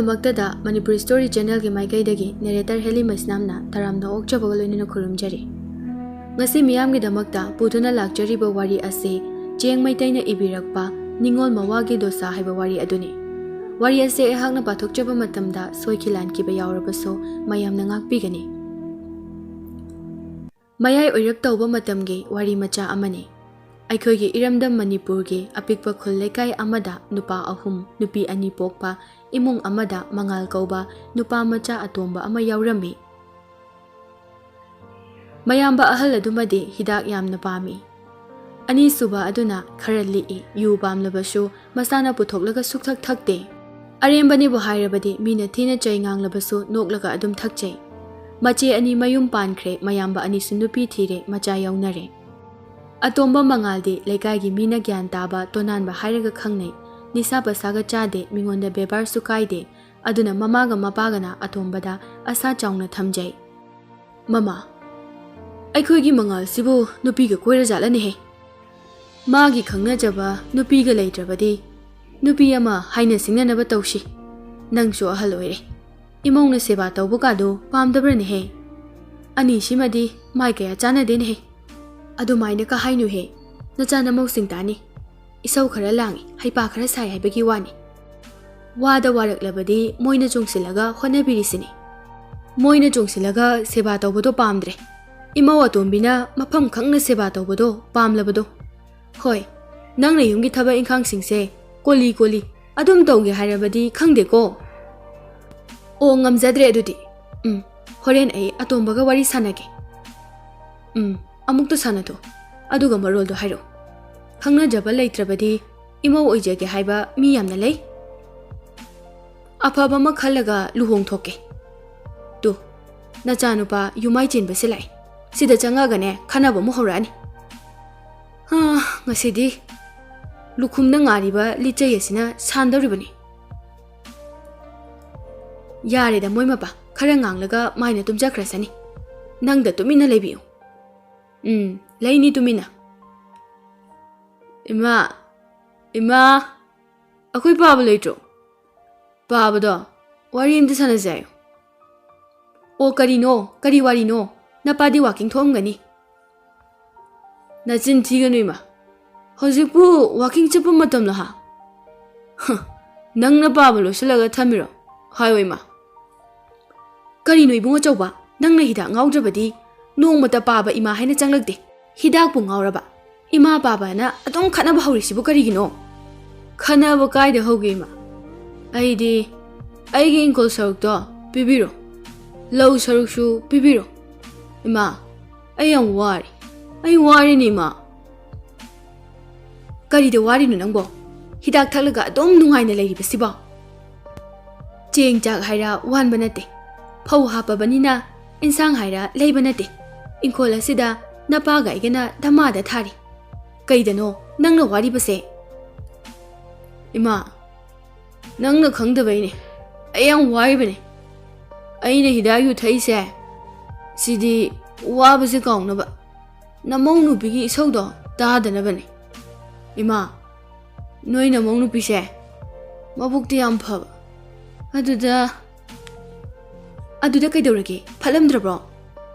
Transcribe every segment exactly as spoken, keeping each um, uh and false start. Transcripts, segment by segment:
ꯃꯛꯇꯗ Manipuri story ꯆꯦꯅꯦꯜꯒꯤ ꯃꯥꯏꯀꯩꯗꯒꯤ ꯅꯦꯔꯦꯇꯔ heli ꯃꯩꯁꯅꯥꯝꯅ ꯇꯔꯥꯝꯅ ꯑꯣꯛꯆꯕꯒ ꯂꯣꯏꯅꯅ ꯈꯨꯔꯨꯝꯖꯔꯤ꯫ ꯉꯁꯤ ꯃꯤꯌꯥꯝꯒꯤꯗꯃꯛꯇ ꯄꯨꯗꯨꯅ ꯂꯥꯛꯆꯔꯤꯕ ꯋꯥꯔꯤ ꯑꯁꯤ ꯆꯦꯡ ꯃꯩꯇꯩꯅ ꯏꯕꯤꯔꯛꯄ ꯅꯤꯡꯉꯣꯜ ꯃꯋꯥꯒꯤ ꯗꯣꯁꯥ ꯍꯥꯏꯕ ꯋꯥꯔꯤ ꯑꯗꯨꯅꯤ꯫ ꯋꯥꯔꯤ ꯑꯁꯤ ꯑꯩꯍꯥꯛꯅ ꯄꯥꯊꯣꯛꯆꯕ ꯃꯇꯝꯗ ꯁꯣꯏꯈꯤ ꯂꯥꯟꯈꯤꯕ ꯌꯥꯎꯔꯕꯁꯨ ꯃꯌꯥꯝꯅ ꯉꯥꯛꯄꯤꯒꯅꯤ꯫ ꯃꯌꯥꯏ ꯑꯣꯏꯔꯞ ꯇꯧꯕ ꯃꯇꯝꯒꯤ ꯋꯥꯔꯤ ꯃꯆꯥ ꯑꯃꯅꯤ꯫ ꯑꯩꯈꯣꯏꯒꯤ ꯏꯔꯝꯗꯝ ꯃꯅꯤꯄꯨꯔꯒꯤ ꯑꯄꯤꯛꯄ ꯈꯨꯜ ꯂꯩꯀꯥꯏ ꯑꯃꯗ ꯅꯨꯄꯥ ꯑꯍꯨꯝ, ꯅꯨꯄꯤ ꯑꯅꯤ ꯄꯣꯛꯄ ꯏꯃꯨꯡ ꯑꯃꯗ ꯃꯉꯥꯜ ꯀꯧꯕ ꯅꯨꯄꯥ ꯃꯆꯥ ꯑꯇꯣꯝꯕ ꯑꯃ ꯌꯥꯎꯔꯝꯃꯤ꯫ ꯃꯌꯥꯝꯕ ꯑꯍꯜ ꯑꯗꯨꯃꯗꯤ ꯍꯤꯗꯥꯛ ꯌꯥꯝꯅ ꯄꯥꯝꯃꯤ꯫ ꯑꯅꯤꯁꯨꯕ ꯑꯗꯨꯅ ꯈꯔ ꯂꯤꯛꯏ, ꯌꯨ ꯄꯥꯝꯂꯕꯁꯨ ꯃꯁꯥꯅ ꯄꯨꯊꯣꯛꯂꯒ ꯁꯨꯛꯊꯛ ꯊꯛꯇꯦ꯫ ꯑꯔꯦꯝꯕꯅꯤꯕꯨ ꯍꯥꯏꯔꯕꯗꯤ ꯃꯤꯅ ꯊꯤꯅ ꯆꯩ ꯉꯥꯡꯂꯕꯁꯨ ꯅꯣꯛꯂꯒ ꯑꯗꯨꯝ ꯊꯛꯆꯩ꯫ ꯃꯆꯦ ꯑꯅꯤ ꯃꯌꯨꯝ ꯄꯥꯟꯈ꯭ꯔꯦ, ꯃꯌꯥꯝꯕ ꯑꯅꯤꯁꯨ ꯅꯨꯄꯤ ꯊꯤꯔꯦ, ꯃꯆꯥ ꯌꯥꯎꯅꯔꯦ꯫ ꯑꯇꯣꯝꯕ ꯃꯉꯥꯜꯗꯤ ꯂꯩꯀꯥꯏꯒꯤ ꯃꯤꯅ ꯒ꯭ꯌꯥꯟ ꯇꯥꯕ ꯇꯣꯅꯥꯟꯕ ꯍꯥꯏꯔꯒ ꯈꯪꯅꯩ꯫ ꯅꯤꯁꯥ ꯄꯁꯥꯒ ꯆꯥꯗꯦ, ꯃꯤꯉꯣꯟꯗ ꯕꯦꯕꯥꯔꯁꯨ ꯀꯥꯏꯗꯦ꯫ ꯑꯗꯨꯅ ꯃꯃꯥꯒ ꯃꯄꯥꯒꯅ ꯑꯇꯣꯝꯕꯗ ꯑꯁꯥ ꯆꯥꯎꯅ ꯊꯝꯖꯩ꯫ "ꯃꯃꯥ, ꯑꯩꯈꯣꯏꯒꯤ ꯃꯉꯥꯜꯁꯤꯕꯨ ꯅꯨꯄꯤꯒ ꯀꯣꯏꯔꯖꯥꯠꯂꯅꯦꯍꯦ? ꯃꯥꯒꯤ ꯈꯪꯅꯖꯕ ꯅꯨꯄꯤꯒ ꯂꯩꯇ꯭ꯔꯕꯗꯤ ꯅꯨꯄꯤ ꯑꯃ ꯍꯥꯏꯅ ꯁꯤꯡꯅꯅꯕ ꯇꯧꯁꯤ꯫ ꯅꯪꯁꯨ ꯑꯍꯜ ꯑꯣꯏꯔꯦ꯫ ꯏꯃꯧꯅ ꯁꯦꯕꯥ ꯇꯧꯕꯀꯥꯗꯣ ꯄꯥꯝꯗꯕ꯭ꯔꯅꯦꯍꯦ? ꯑꯅꯤꯁꯤꯃꯗꯤ ꯃꯥꯏ ꯀꯌꯥ ꯆꯥꯟꯅꯗꯦꯅꯦꯍꯦ꯫ ꯑꯗꯨꯃꯥꯏꯅ ꯀꯥ ꯍꯥꯏꯅꯨꯍꯦ, ꯅꯆꯥ ꯅꯃꯧꯁꯤꯡ ꯇꯥꯅꯤ꯫ ꯏꯁꯧ ꯈꯔ ꯂꯥꯡꯉꯤ, ꯍꯩꯄꯥ ꯈꯔ ꯁꯥꯏ ꯍꯥꯏꯕꯒꯤ ꯋꯥꯅꯤ꯫ ꯋꯥꯗ ꯋꯥꯔꯛꯂꯕꯗꯤ ꯃꯣꯏꯅ ꯆꯣꯡꯁꯤꯜꯂꯒ ꯍꯣꯠꯅꯕꯤꯔꯤꯁꯤꯅꯤ꯫ ꯃꯣꯏꯅ ꯆꯣꯡꯁꯤꯜꯂꯒ ꯁꯦꯕꯥ ꯇꯧꯕꯗꯣ ꯄꯥꯝꯗ꯭ꯔꯦ꯫ ꯏꯃꯧ ꯑꯇꯣꯝꯕꯤꯅ ꯃꯐꯝ ꯈꯪꯅ ꯁꯦꯕꯥ ꯇꯧꯕꯗꯣ ꯄꯥꯝꯂꯕꯗꯣ꯫ ꯍꯣꯏ, ꯅꯪꯅ ꯌꯨꯝꯒꯤ ꯊꯕꯛ ꯏꯪꯈꯥꯡꯁꯤꯡꯁꯦ ꯀꯣꯂꯤ ꯀꯣꯂꯤ ꯑꯗꯨꯝ ꯇꯧꯒꯦ ꯍꯥꯏꯔꯕꯗꯤ ꯈꯪꯗꯦꯀꯣ꯫ ꯑꯣ, ꯉꯝꯖꯗ꯭ꯔꯦ ꯑꯗꯨꯗꯤ꯫ ꯎꯝ, ꯍꯣꯔꯦꯟ ꯑꯩ ꯑꯇꯣꯝꯕꯒ ꯋꯥꯔꯤ ꯁꯥꯟꯅꯒꯦ꯫ ꯎꯝ, ꯑꯃꯨꯛꯇ ꯁꯥꯟꯅꯊꯣꯛ, ꯑꯗꯨꯒ ꯃꯔꯣꯜꯗꯣ ꯍꯥꯏꯔꯛꯎ꯫ ꯈꯪꯅꯖꯕ ꯂꯩꯇ꯭ꯔꯕꯗꯤ ꯏꯃꯧ ꯑꯣꯏꯖꯒꯦ ꯍꯥꯏꯕ ꯃꯤ ꯌꯥꯝꯅ ꯂꯩ꯫ ꯑꯐꯕ ꯑꯃ ꯈꯜꯂꯒ ꯂꯨꯍꯣꯡꯊꯣꯛꯀꯦ꯫ ꯇꯨ, ꯅꯆꯥꯅꯨꯄꯥ ꯌꯨꯝꯃꯥꯏ ꯆꯦꯟꯕꯁꯦ ꯂꯥꯛꯑꯦ꯫ ꯁꯤꯗ ꯆꯪꯉꯛꯑꯒꯅꯦ ꯈꯟꯅꯕ ꯑꯃꯨꯛ ꯍꯧꯔꯛꯑꯅꯤ꯫ ꯍꯥ, ꯉꯁꯤꯗꯤ ꯂꯨꯈꯨꯝꯅ ꯉꯥꯔꯤꯕ ꯂꯤꯆꯩ ꯑꯁꯤꯅ ꯁꯥꯟꯗꯧꯔꯤꯕꯅꯤ꯫ ꯌꯥꯔꯦꯗ ꯃꯣꯏ ꯃꯄꯥ, ꯈꯔ ꯉꯥꯡꯂꯒ ꯃꯥꯏꯅ ꯇꯨꯝꯖꯈ꯭ꯔꯁꯅꯤ꯫ ꯅꯪꯗ ꯇꯨꯃꯤꯟꯅ ꯂꯩꯕꯤꯌꯨ꯫ ꯎꯝ, ꯂꯩꯅꯤ ꯇꯨꯃꯤꯟꯅ꯫ ꯏꯃꯥ, ꯏꯃꯥ, ꯑꯩꯈꯣꯏ ꯄꯥꯕ ꯂꯩꯇ꯭ꯔꯣ? ꯄꯥꯕꯗꯣ ꯋꯥꯔꯤ ꯑꯝꯇ ꯁꯥꯟꯅꯁꯦ ꯍꯥꯏꯌꯣ꯫ ꯑꯣ, ꯀꯔꯤꯅꯣ? ꯀꯔꯤ ꯋꯥꯔꯤꯅꯣ? ꯅꯄꯥꯗꯤ ꯋꯥꯀꯤꯡ ꯊꯣꯛꯑꯝꯒꯅꯤ꯫ ꯅꯆꯤꯟ ꯊꯤꯒꯅꯨ, ꯏꯃꯥ꯫ ꯍꯧꯖꯤꯛꯄꯨ ꯋꯥꯀꯤꯡ ꯆꯠꯄ ꯃꯇꯝꯂꯣ ꯍꯥ? ꯍ, ꯅꯪꯅ ꯄꯥꯕ ꯂꯣꯏꯁꯤꯜꯂꯒ ꯊꯝꯃꯤꯔꯣ? ꯍꯥꯏꯌꯣ, ꯏꯃꯥ꯫ ꯀꯔꯤꯅꯣ, ꯏꯕꯨꯡ ꯑꯆꯧꯕ? ꯅꯪꯅ ꯍꯤꯗꯥꯛ ꯉꯥꯎꯗ꯭ꯔꯕꯗꯤ ꯅꯣꯡꯃꯇ ꯄꯥꯕ ꯏꯃꯥ ꯍꯥꯏꯅ ꯆꯪꯂꯛꯇꯦ꯫ ꯍꯤꯗꯥꯛꯄꯨ ꯉꯥꯎꯔꯕ? ꯏꯃꯥ ꯄꯥꯕꯅ ꯑꯗꯨꯝ ꯈꯠꯅꯕ ꯍꯧꯔꯤꯁꯤꯕꯨ ꯀꯔꯤꯒꯤꯅꯣ? ꯈꯠꯅꯕ ꯀꯥꯏꯗ ꯍꯧꯒꯦ, ꯏꯃꯥ? ꯑꯩꯗꯤ ꯑꯩꯒꯤ ꯏꯪꯈꯣꯜ ꯁꯔꯨꯛꯇꯣ ꯄꯤꯕꯤꯔꯣ, ꯂꯧ ꯁꯔꯨꯛꯁꯨ ꯄꯤꯕꯤꯔꯣ꯫ ꯏꯃꯥ, ꯑꯩ ꯌꯥꯝ ꯋꯥꯔꯦ꯫ ꯑꯩ ꯋꯥꯔꯦꯅꯦ, ꯏꯃꯥ꯫ ꯀꯔꯤꯗ ꯋꯥꯔꯤꯅꯣ ꯅꯪꯕꯣ? ꯍꯤꯗꯥꯛ ꯊꯛꯂꯒ ꯑꯗꯨꯝ ꯅꯨꯡꯉꯥꯏꯅ ꯂꯩꯔꯤꯕꯁꯤꯕꯣ? ꯆꯦꯡ ꯆꯥꯛ ꯍꯥꯏꯔ ꯋꯥꯟꯕ ꯅꯠꯇꯦ, ꯐꯧ ꯍꯥꯞꯄꯕꯅꯤꯅ ꯏꯟꯁꯥꯡ ꯍꯥꯏꯔ ꯂꯩꯕ ꯅꯠꯇꯦ꯫ ꯏꯪꯈꯣꯜ ꯑꯁꯤꯗ ꯅꯄꯥꯒ ꯑꯩꯒꯅ ꯙꯃꯥꯗ ꯊꯥꯔꯤ꯫ ꯀꯩꯗꯅꯣ ꯅꯪꯅ ꯋꯥꯔꯤꯕꯁꯦ? ꯏꯃꯥ, ꯅꯪꯅ ꯈꯪꯗꯕꯩꯅꯦ꯫ ꯑꯩ ꯌꯥꯝ ꯋꯥꯔꯤꯕꯅꯦ꯫ ꯑꯩꯅ ꯍꯤꯗꯥꯛ ꯌꯨ ꯊꯛꯏꯁꯦ, ꯁꯤꯗꯤ ꯋꯥꯕꯁꯦ ꯀꯥꯎꯅꯕ, ꯅꯃꯧ ꯅꯨꯄꯤꯒꯤ ꯏꯁꯧꯗꯣ ꯇꯥꯗꯅꯕꯅꯦ꯫ ꯏꯃꯥ, ꯅꯣꯏ ꯅꯃꯧ ꯅꯨꯄꯤꯁꯦ ꯃꯕꯨꯛꯇꯤ ꯌꯥꯝ ꯐꯕ꯫ ꯑꯗꯨꯗ, ꯑꯗꯨꯗ ꯀꯩꯗꯧꯔꯒꯦ? ꯐꯠꯂꯝꯗ꯭ꯔꯕ꯭ꯔꯣ?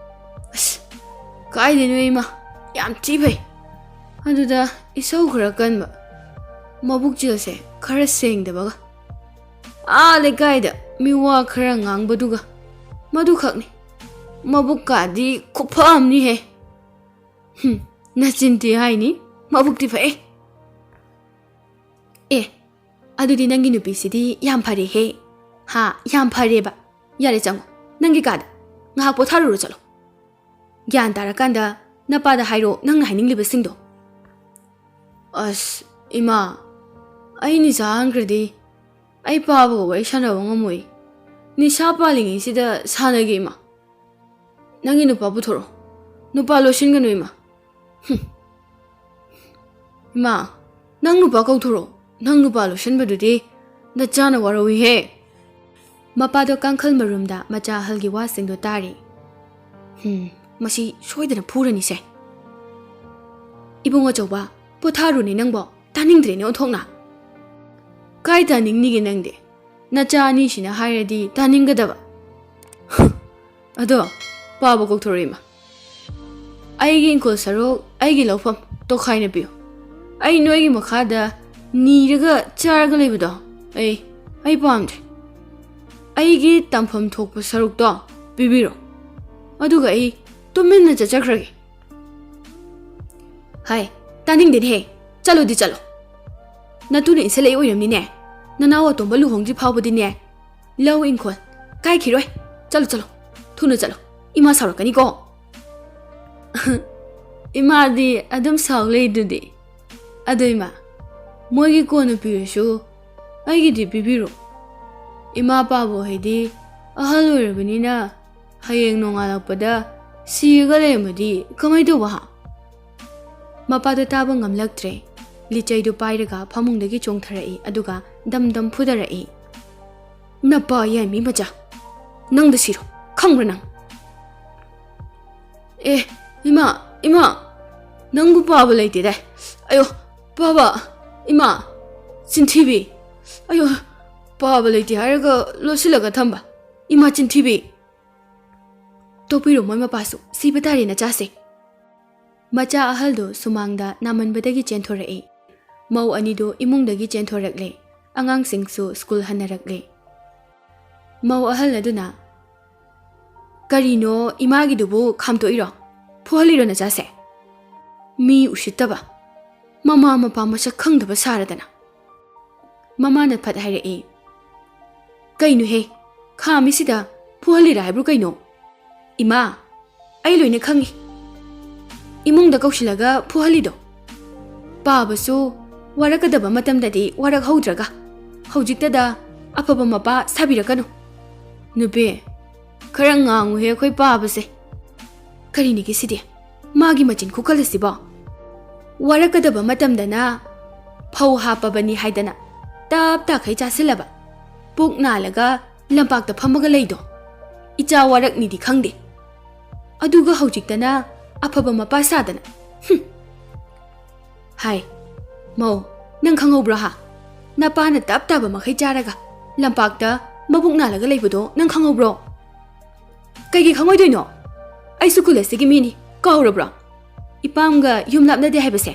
ꯑꯁ, ꯀꯥꯏꯗꯩꯅꯣ ꯏꯃꯥ, ꯌꯥꯝ ꯊꯤ ꯐꯩ꯫ ꯑꯗꯨꯗ ꯏꯁꯧ ꯈꯔ ꯀꯟꯕ, ꯃꯕꯨꯛ ꯆꯦꯜꯁꯦ ꯈꯔ ꯁꯦꯡꯗꯕꯒ, ꯑꯥ ꯂꯩꯀꯥꯏꯗ ꯃꯤ ꯋꯥ ꯈꯔ ꯉꯥꯡꯕꯗꯨꯒ, ꯃꯗꯨꯈꯛꯅꯤ꯫ ꯃꯕꯨꯛꯀꯥꯗꯤ ꯈꯨꯐ ꯑꯃꯅꯤꯍꯦ꯫ ꯍꯨꯝ, ꯅꯆꯤꯟ ꯊꯤ ꯍꯥꯏꯅꯤ, ꯃꯕꯨꯛꯇꯤ ꯐꯩ꯫ ꯑꯦ, ꯑꯗꯨꯗꯤ ꯅꯪꯒꯤ ꯅꯨꯄꯤꯁꯤꯗꯤ ꯌꯥꯝ ꯐꯔꯦꯍꯦ꯫ ꯍꯥ, ꯌꯥꯝ ꯐꯔꯦꯕ꯫ ꯌꯥꯔꯦ, ꯆꯪꯉꯣ ꯅꯪꯒꯤ ꯀꯥꯗ, ꯉꯥꯏꯍꯥꯛ ꯄꯣꯊꯥꯔꯨꯔꯣ ꯆꯠꯂꯣ꯫ ꯒ꯭ꯌꯥꯟ ꯇꯥꯔꯀꯥꯟꯗ ꯅꯄꯥꯗ ꯍꯥꯏꯔꯣ ꯅꯪꯅ ꯍꯥꯏꯅꯤꯡꯂꯤꯕꯁꯤꯡꯗꯣ꯫ ꯑꯁ, ꯏꯃꯥ, ꯑꯩ ꯅꯤꯁꯥ ꯍꯥꯟꯈ꯭ꯔꯗꯤ ꯑꯩ ꯄꯥꯕꯒ ꯋꯥꯔꯤ ꯁꯥꯟꯅꯕ ꯉꯝꯃꯣꯏ꯫ ꯅꯤꯁꯥ ꯄꯥꯜꯂꯤꯉꯩꯁꯤꯗ ꯁꯥꯟꯅꯒꯦ, ꯏꯃꯥ꯫ ꯅꯪꯒꯤ ꯅꯨꯄꯥ ꯄꯨꯊꯣꯔꯛꯑꯣ꯫ ꯅꯨꯄꯥ ꯂꯣꯠꯁꯤꯟꯒꯅꯨ, ꯏꯃꯥ꯫ ꯍꯨꯝ꯫ ꯏꯃꯥ, ꯅꯪ ꯅꯨꯄꯥ ꯀꯧꯊꯣꯔꯛꯑꯣ꯫ ꯅꯪ ꯅꯨꯄꯥ ꯂꯣꯠꯁꯤꯟꯕꯗꯨꯗꯤ ꯅꯆꯥꯅ ꯋꯥꯔꯧꯏꯍꯦ꯫ ꯃꯄꯥꯗꯣ ꯀꯥꯡꯈꯜ ꯃꯔꯨꯝꯗ ꯃꯆꯥ ꯑꯍꯜꯒꯤ ꯋꯥꯁꯤꯡꯗꯣ ꯇꯥꯔꯤ꯫ ꯍꯨꯝ, ꯃꯁꯤ ꯁꯣꯏꯗꯅ ꯐꯨꯔꯅꯤꯁꯦ꯫ ꯏꯕꯨꯡ ꯑꯆꯧꯕ, ꯄꯣꯊꯥꯔꯨꯅꯦ ꯅꯪꯕꯣ꯫ ꯇꯥꯅꯤꯡꯗ꯭ꯔꯦꯅꯦ ꯑꯣꯟꯊꯣꯛꯅ꯫ ꯀꯥꯏ ꯇꯥꯅꯤꯡꯅꯤꯒꯦ ꯅꯪꯗꯤ? ꯅꯆꯥ ꯑꯅꯤꯁꯤꯅ ꯍꯥꯏꯔꯗꯤ ꯇꯥꯅꯤꯡꯒꯗꯕ꯫ ꯑꯗꯣ, ꯄꯥꯕ ꯀꯧꯊꯣꯔꯛꯏꯃ꯫ ꯑꯩꯒꯤ ꯏꯪꯈꯣꯜ ꯁꯔꯨꯛ, ꯑꯩꯒꯤ ꯂꯧꯐꯝ ꯇꯣꯈꯥꯏꯅ ꯄꯤꯌꯨ꯫ ꯑꯩ ꯅꯣꯏꯒꯤ ꯃꯈꯥꯗ ꯅꯤꯔꯒ ꯆꯥꯔꯒ ꯂꯩꯕꯗꯣ ꯑꯩ, ꯑꯩ ꯄꯥꯝꯗ꯭ꯔꯦ꯫ ꯑꯩꯒꯤ ꯇꯝꯐꯝ ꯊꯣꯛꯄ ꯁꯔꯨꯛꯇꯣ ꯄꯤꯕꯤꯔꯣ, ꯑꯗꯨꯒ ꯑꯩ ꯇꯨꯃꯤꯟꯅ ꯆꯠꯆꯈ꯭ꯔꯒꯦ꯫ ꯍꯥꯏ, ꯇꯥꯅꯤꯡꯗꯦꯅꯦꯍꯦ꯫ ꯆꯠꯂꯣꯗꯤ ꯆꯠꯂꯣ꯫ ꯅꯇꯨꯅ ꯏꯟꯁꯤꯜꯂꯛꯏ ꯑꯣꯏꯔꯝꯅꯤꯅꯦ꯫ ꯅꯅꯥꯎ ꯑꯇꯣꯝꯕ ꯂꯨꯍꯣꯡꯗ꯭ꯔꯤ ꯐꯥꯎꯕꯗꯤꯅꯦ, ꯂꯧ ꯏꯪꯈꯣꯜ ꯀꯥꯏꯈꯤꯔꯣꯏ꯫ ꯆꯠꯂꯣ, ꯆꯠꯂꯣ, ꯊꯨꯅ ꯆꯠꯂꯣ꯫ ꯏꯃꯥ ꯁꯥꯎꯔꯛꯀꯅꯤꯀꯣ꯫ ꯏꯃꯥꯗꯤ ꯑꯗꯨꯝ ꯁꯥꯎ ꯂꯩꯗꯨꯗꯤ꯫ ꯑꯗꯣ ꯏꯃꯥ, ꯃꯣꯏꯒꯤ ꯀꯣꯟꯅ ꯄꯤꯔꯁꯨ ꯑꯩꯒꯤꯗꯤ ꯄꯤꯕꯤꯔꯣ꯫ ꯏꯃꯥ ꯄꯥꯕ ꯍꯣꯏꯗꯤ ꯑꯍꯜ ꯑꯣꯏꯔꯕꯅꯤꯅ ꯍꯌꯦꯡ ꯅꯣꯡꯉꯥꯜꯂꯛꯄꯗ ꯁꯤꯔꯒ ꯂꯩꯔꯝꯃꯗꯤ ꯀꯃꯥꯏ ꯇꯧꯕ ꯍꯥ? ꯃꯄꯥꯗꯣ ꯇꯥꯕ ꯉꯝꯂꯛꯇ꯭ꯔꯦ꯫ ꯂꯤꯆꯩꯗꯨ ꯄꯥꯏꯔꯒ ꯐꯃꯨꯡꯗꯒꯤ ꯆꯣꯡꯊꯔꯛꯏ, ꯑꯗꯨꯒ ꯗꯝ ꯗꯝ ꯐꯨꯗꯔꯛꯏ꯫ "ꯅꯄꯥ ꯌꯥꯏꯃꯤ ꯃꯆꯥ, ꯅꯪꯗ ꯁꯤꯔꯣ, ꯈꯪꯕ꯭ꯔꯥ ꯅꯪ?" "ꯑꯦ, ꯏꯃꯥ, ꯏꯃꯥ, ꯅꯪꯕꯨ ꯄꯥꯕ ꯂꯩꯇꯦꯗꯥꯏ? ꯑꯌꯣ, ꯄꯥꯕ, ꯏꯃꯥ, ꯆꯤꯟꯊꯤꯕꯤ, ꯑꯌꯣ, ꯄꯥꯕ ꯂꯩꯇꯦ ꯍꯥꯏꯔꯒ ꯂꯣꯠꯁꯤꯜꯂꯒ ꯊꯝꯕ, ꯏꯃꯥ ꯆꯤꯟꯊꯤꯕꯤ!" "ꯇꯣꯛꯄꯤꯔꯣ ꯃꯣꯏ ꯃꯄꯥꯁꯨ, ꯁꯤꯕ ꯇꯥꯔꯦ ꯅꯆꯥꯁꯦ꯫" ꯃꯆꯥ ꯑꯍꯜꯗꯨ ꯁꯨꯃꯥꯡꯗ ꯅꯥꯃꯟꯕꯗꯒꯤ ꯆꯦꯟꯊꯣꯔꯛꯏ꯫ ꯃꯧ ꯑꯅꯤꯗꯨ ꯏꯃꯨꯡꯗꯒꯤ ꯆꯦꯟꯊꯣꯔꯛꯂꯦ꯫ ꯑꯉꯥꯡꯁꯤꯡꯁꯨ ꯁ꯭ꯀꯨꯜ ꯍꯟꯅꯔꯛꯂꯦ꯫ ꯃꯧ ꯑꯍꯜ ꯑꯗꯨꯅ, "ꯀꯔꯤꯅꯣ ꯏꯃꯥꯒꯤꯗꯨꯕꯨ ꯈꯥꯝꯇꯣꯛꯏꯔꯣ? ꯐꯨꯍꯜꯂꯤꯔꯣ ꯅꯆꯥꯁꯦ? ꯃꯤ ꯎꯁꯤꯠꯇꯕ! ꯃꯃꯥ ꯃꯄꯥ ꯃꯁꯛ ꯈꯪꯗꯕ ꯁꯥꯔꯗꯅ!" ꯃꯃꯥꯅ ꯐꯠ ꯍꯥꯏꯔꯛꯏ, "ꯀꯩꯅꯣꯍꯦ, ꯈꯥꯝꯃꯤꯁꯤꯗ ꯐꯨꯍꯜꯂꯤꯔꯥ ꯍꯥꯏꯕ꯭ꯔꯣ ꯀꯩꯅꯣ? ꯏꯃꯥ, ꯑꯩ ꯂꯣꯏꯅ ꯈꯪꯉꯤ꯫ ꯏꯃꯨꯡꯗ ꯀꯧꯁꯤꯜꯂꯒ ꯐꯨꯍꯜꯂꯤꯗꯣ꯫ ꯄꯥꯕꯁꯨ ꯋꯥꯔꯛꯀꯗꯕ ꯃꯇꯝꯗꯗꯤ ꯋꯥꯔꯛꯍꯧꯗ꯭ꯔꯒ, ꯍꯧꯖꯤꯛꯇꯗ ꯑꯐꯕ ꯃꯄꯥ ꯁꯥꯕꯤꯔꯛꯀꯅꯨ꯫" "ꯅꯨꯄꯤ, ꯈꯔ ꯉꯥꯡꯉꯨꯍꯦ ꯑꯩꯈꯣꯏ ꯄꯥꯕꯁꯦ꯫ ꯀꯔꯤꯅꯤꯒꯦ ꯁꯤꯗꯤ? ꯃꯥꯒꯤ ꯃꯆꯤꯟ ꯈꯨꯀꯜ ꯑꯁꯤꯕꯣ? ꯋꯥꯔꯛꯀꯗꯕ ꯃꯇꯝꯗꯅ ꯐꯧ ꯍꯥꯞꯄꯕꯅꯤ ꯍꯥꯏꯗꯅ ꯇꯞ ꯇꯥꯈꯩ ꯆꯥꯁꯤꯜꯂꯕ, ꯄꯨꯛ ꯅꯥꯜꯂꯒ ꯂꯝꯄꯥꯛꯇ ꯐꯝꯃꯒ ꯂꯩꯗꯣ꯫ ꯏꯆꯥ ꯋꯥꯔꯛꯅꯤꯗꯤ ꯈꯪꯗꯦ, ꯑꯗꯨꯒ ꯍꯧꯖꯤꯛꯇꯅ ꯑꯐꯕ ꯃꯄꯥ ꯁꯥꯗꯅ꯫ ꯍꯨꯝ!" ꯍꯥꯏ, "ꯃꯧ, ꯅꯪ ꯈꯪꯍꯧꯕ꯭ꯔꯣ ꯍꯥ? ꯅꯄꯥꯅ ꯇꯞ ꯇꯥꯕ ꯃꯈꯩ ꯆꯥꯔꯒ ꯂꯝꯄꯥꯛꯇ ꯃꯕꯨꯛ ꯅꯥꯜꯂꯒ ꯂꯩꯕꯗꯣ ꯅꯪ ꯈꯪꯍꯧꯕ꯭ꯔꯣ? ꯀꯩꯒꯤ ꯈꯪꯉꯣꯏꯗꯣꯏꯅꯣ? ꯑꯩꯁꯨ ꯈꯨꯜ ꯑꯁꯤꯒꯤ ꯃꯤꯅꯤ, ꯀꯥꯎꯔꯕ꯭ꯔꯣ? ꯏꯄꯥꯝꯒ ꯌꯨꯝ ꯂꯥꯞꯅꯗꯦ ꯍꯥꯏꯕꯁꯦ꯫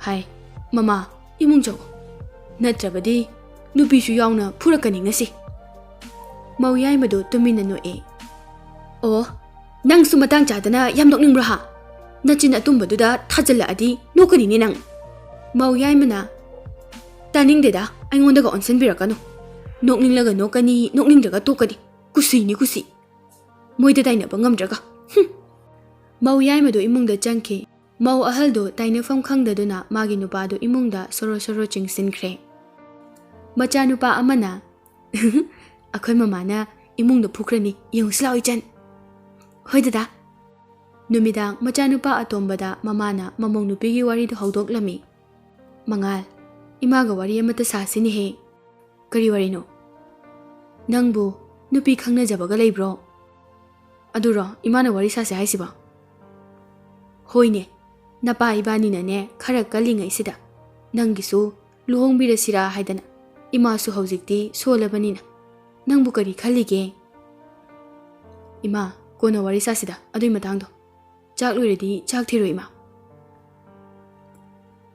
ꯍꯥꯏ, "ꯃꯃꯥ, ꯏꯃꯨꯡ ꯆꯪꯉꯨ, ꯅꯠꯇ꯭ꯔꯕꯗꯤ ꯅꯨꯄꯤꯁꯨ ꯌꯥꯎꯅ ꯐꯨꯔꯛꯀꯅꯤ ꯉꯁꯤ꯫" ꯃꯧ ꯌꯥꯏꯃꯗꯨ ꯇꯨꯃꯤꯟꯅ ꯅꯣꯛꯑꯦ꯫ "ꯑꯣ, ꯅꯪꯁꯨ ꯃꯇꯥꯡ ꯆꯥꯗꯅ ꯌꯥꯝ ꯅꯣꯛꯅꯤꯡꯕ꯭ꯔꯣ ꯍꯥ? ꯅꯆꯤꯟ ꯑꯇꯨꯝꯕꯗꯨꯗ ꯊꯥꯖꯤꯜꯂꯛꯑꯗꯤ ꯅꯣꯛꯀꯅꯤꯅꯦ ꯅꯪ꯫" ꯃꯧ ꯌꯥꯏꯃꯅ, "ꯇꯥꯅꯤꯡꯗꯦꯗ, ꯑꯩꯉꯣꯟꯗꯒ ꯑꯣꯟꯁꯤꯟꯕꯤꯔꯛꯀꯅꯨ꯫ ꯅꯣꯛꯅꯤꯡꯂꯒ ꯅꯣꯛꯀꯅꯤ, ꯅꯣꯛꯅꯤꯡꯗ꯭ꯔꯒ ꯇꯣꯛꯀꯅꯤ꯫ ꯀꯨꯁꯤꯅꯤ ꯀꯨꯁꯤ꯫ ꯃꯣꯏꯗ ꯇꯥꯏꯅꯕ ꯉꯝꯗ꯭ꯔꯒ꯫ ꯍꯨꯝ!" ꯃꯧ ꯌꯥꯏꯃꯗꯨ ꯏꯃꯨꯡꯗ ꯆꯪꯈꯤ꯫ ꯃꯧ ꯑꯍꯜꯗꯨ ꯇꯥꯏꯅꯐꯝ ꯈꯪꯗꯗꯨꯅ ꯃꯥꯒꯤ ꯅꯨꯄꯥꯗꯨ ꯏꯃꯨꯡꯗ ꯁꯣꯔꯣ ꯁꯣꯔꯣ ꯆꯤꯡꯁꯤꯟꯈ꯭ꯔꯦ꯫ ꯃꯆꯥꯅꯨꯄꯥ ꯑꯃꯅ, "ꯑꯩꯈꯣꯏ ꯃꯃꯥꯅ ꯏꯃꯨꯡꯗ ꯐꯨꯈ꯭ꯔꯅꯤ, ꯌꯦꯡꯉꯨꯁꯤ ꯂꯥꯛꯑꯣ ꯏꯆꯟ꯫" "ꯍꯣꯏ ꯗꯗꯥ꯫" ꯅꯨꯃꯤꯗꯥꯡ ꯃꯆꯥꯅꯨꯄꯥ ꯑꯇꯣꯝꯕꯗ ꯃꯃꯥꯅ ꯃꯃꯧ ꯅꯨꯄꯤꯒꯤ ꯋꯥꯔꯤꯗꯨ ꯍꯧꯗꯣꯛꯂꯝꯃꯤ꯫ "ꯃꯉꯥꯜ, ꯏꯃꯥꯒ ꯋꯥꯔꯤ ꯑꯃꯇ ꯁꯥꯁꯤꯅꯦꯍꯦ꯫" "ꯀꯔꯤ ꯋꯥꯔꯤꯅꯣ? ꯅꯪꯕꯨ ꯅꯨꯄꯤ ꯈꯪꯅꯖꯕꯒ ꯂꯩꯕ꯭ꯔꯣ?" "ꯑꯗꯨꯔꯣ ꯏꯃꯥꯅ ꯋꯥꯔꯤ ꯁꯥꯁꯦ ꯍꯥꯏꯁꯤꯕꯣ?" "ꯍꯣꯏꯅꯦ, ꯅꯄꯥ ꯏꯕꯥꯅꯤꯅꯅꯦ ꯈꯔ ꯀꯜꯂꯤꯉꯩꯁꯤꯗ ꯅꯪꯒꯤꯁꯨ ꯂꯨꯍꯣꯡꯕꯤꯔꯁꯤꯔꯥ ꯍꯥꯏꯗꯅ꯫ ꯏꯃꯥꯁꯨ ꯍꯧꯖꯤꯛꯇꯤ ꯁꯣꯜꯂꯕꯅꯤꯅ꯫ ꯅꯪꯕꯨ ꯀꯔꯤ ꯈꯜꯂꯤꯒꯦ?" "ꯏꯃꯥ, ꯀꯣꯟꯅ ꯋꯥꯔꯤ ꯁꯥꯁꯤꯗ ꯑꯗꯨꯏ ꯃꯇꯥꯡꯗꯣ꯫ ꯆꯥꯛ ꯂꯣꯏꯔꯗꯤ ꯆꯥꯛ ꯊꯤꯔꯣ ꯏꯃꯥ꯫"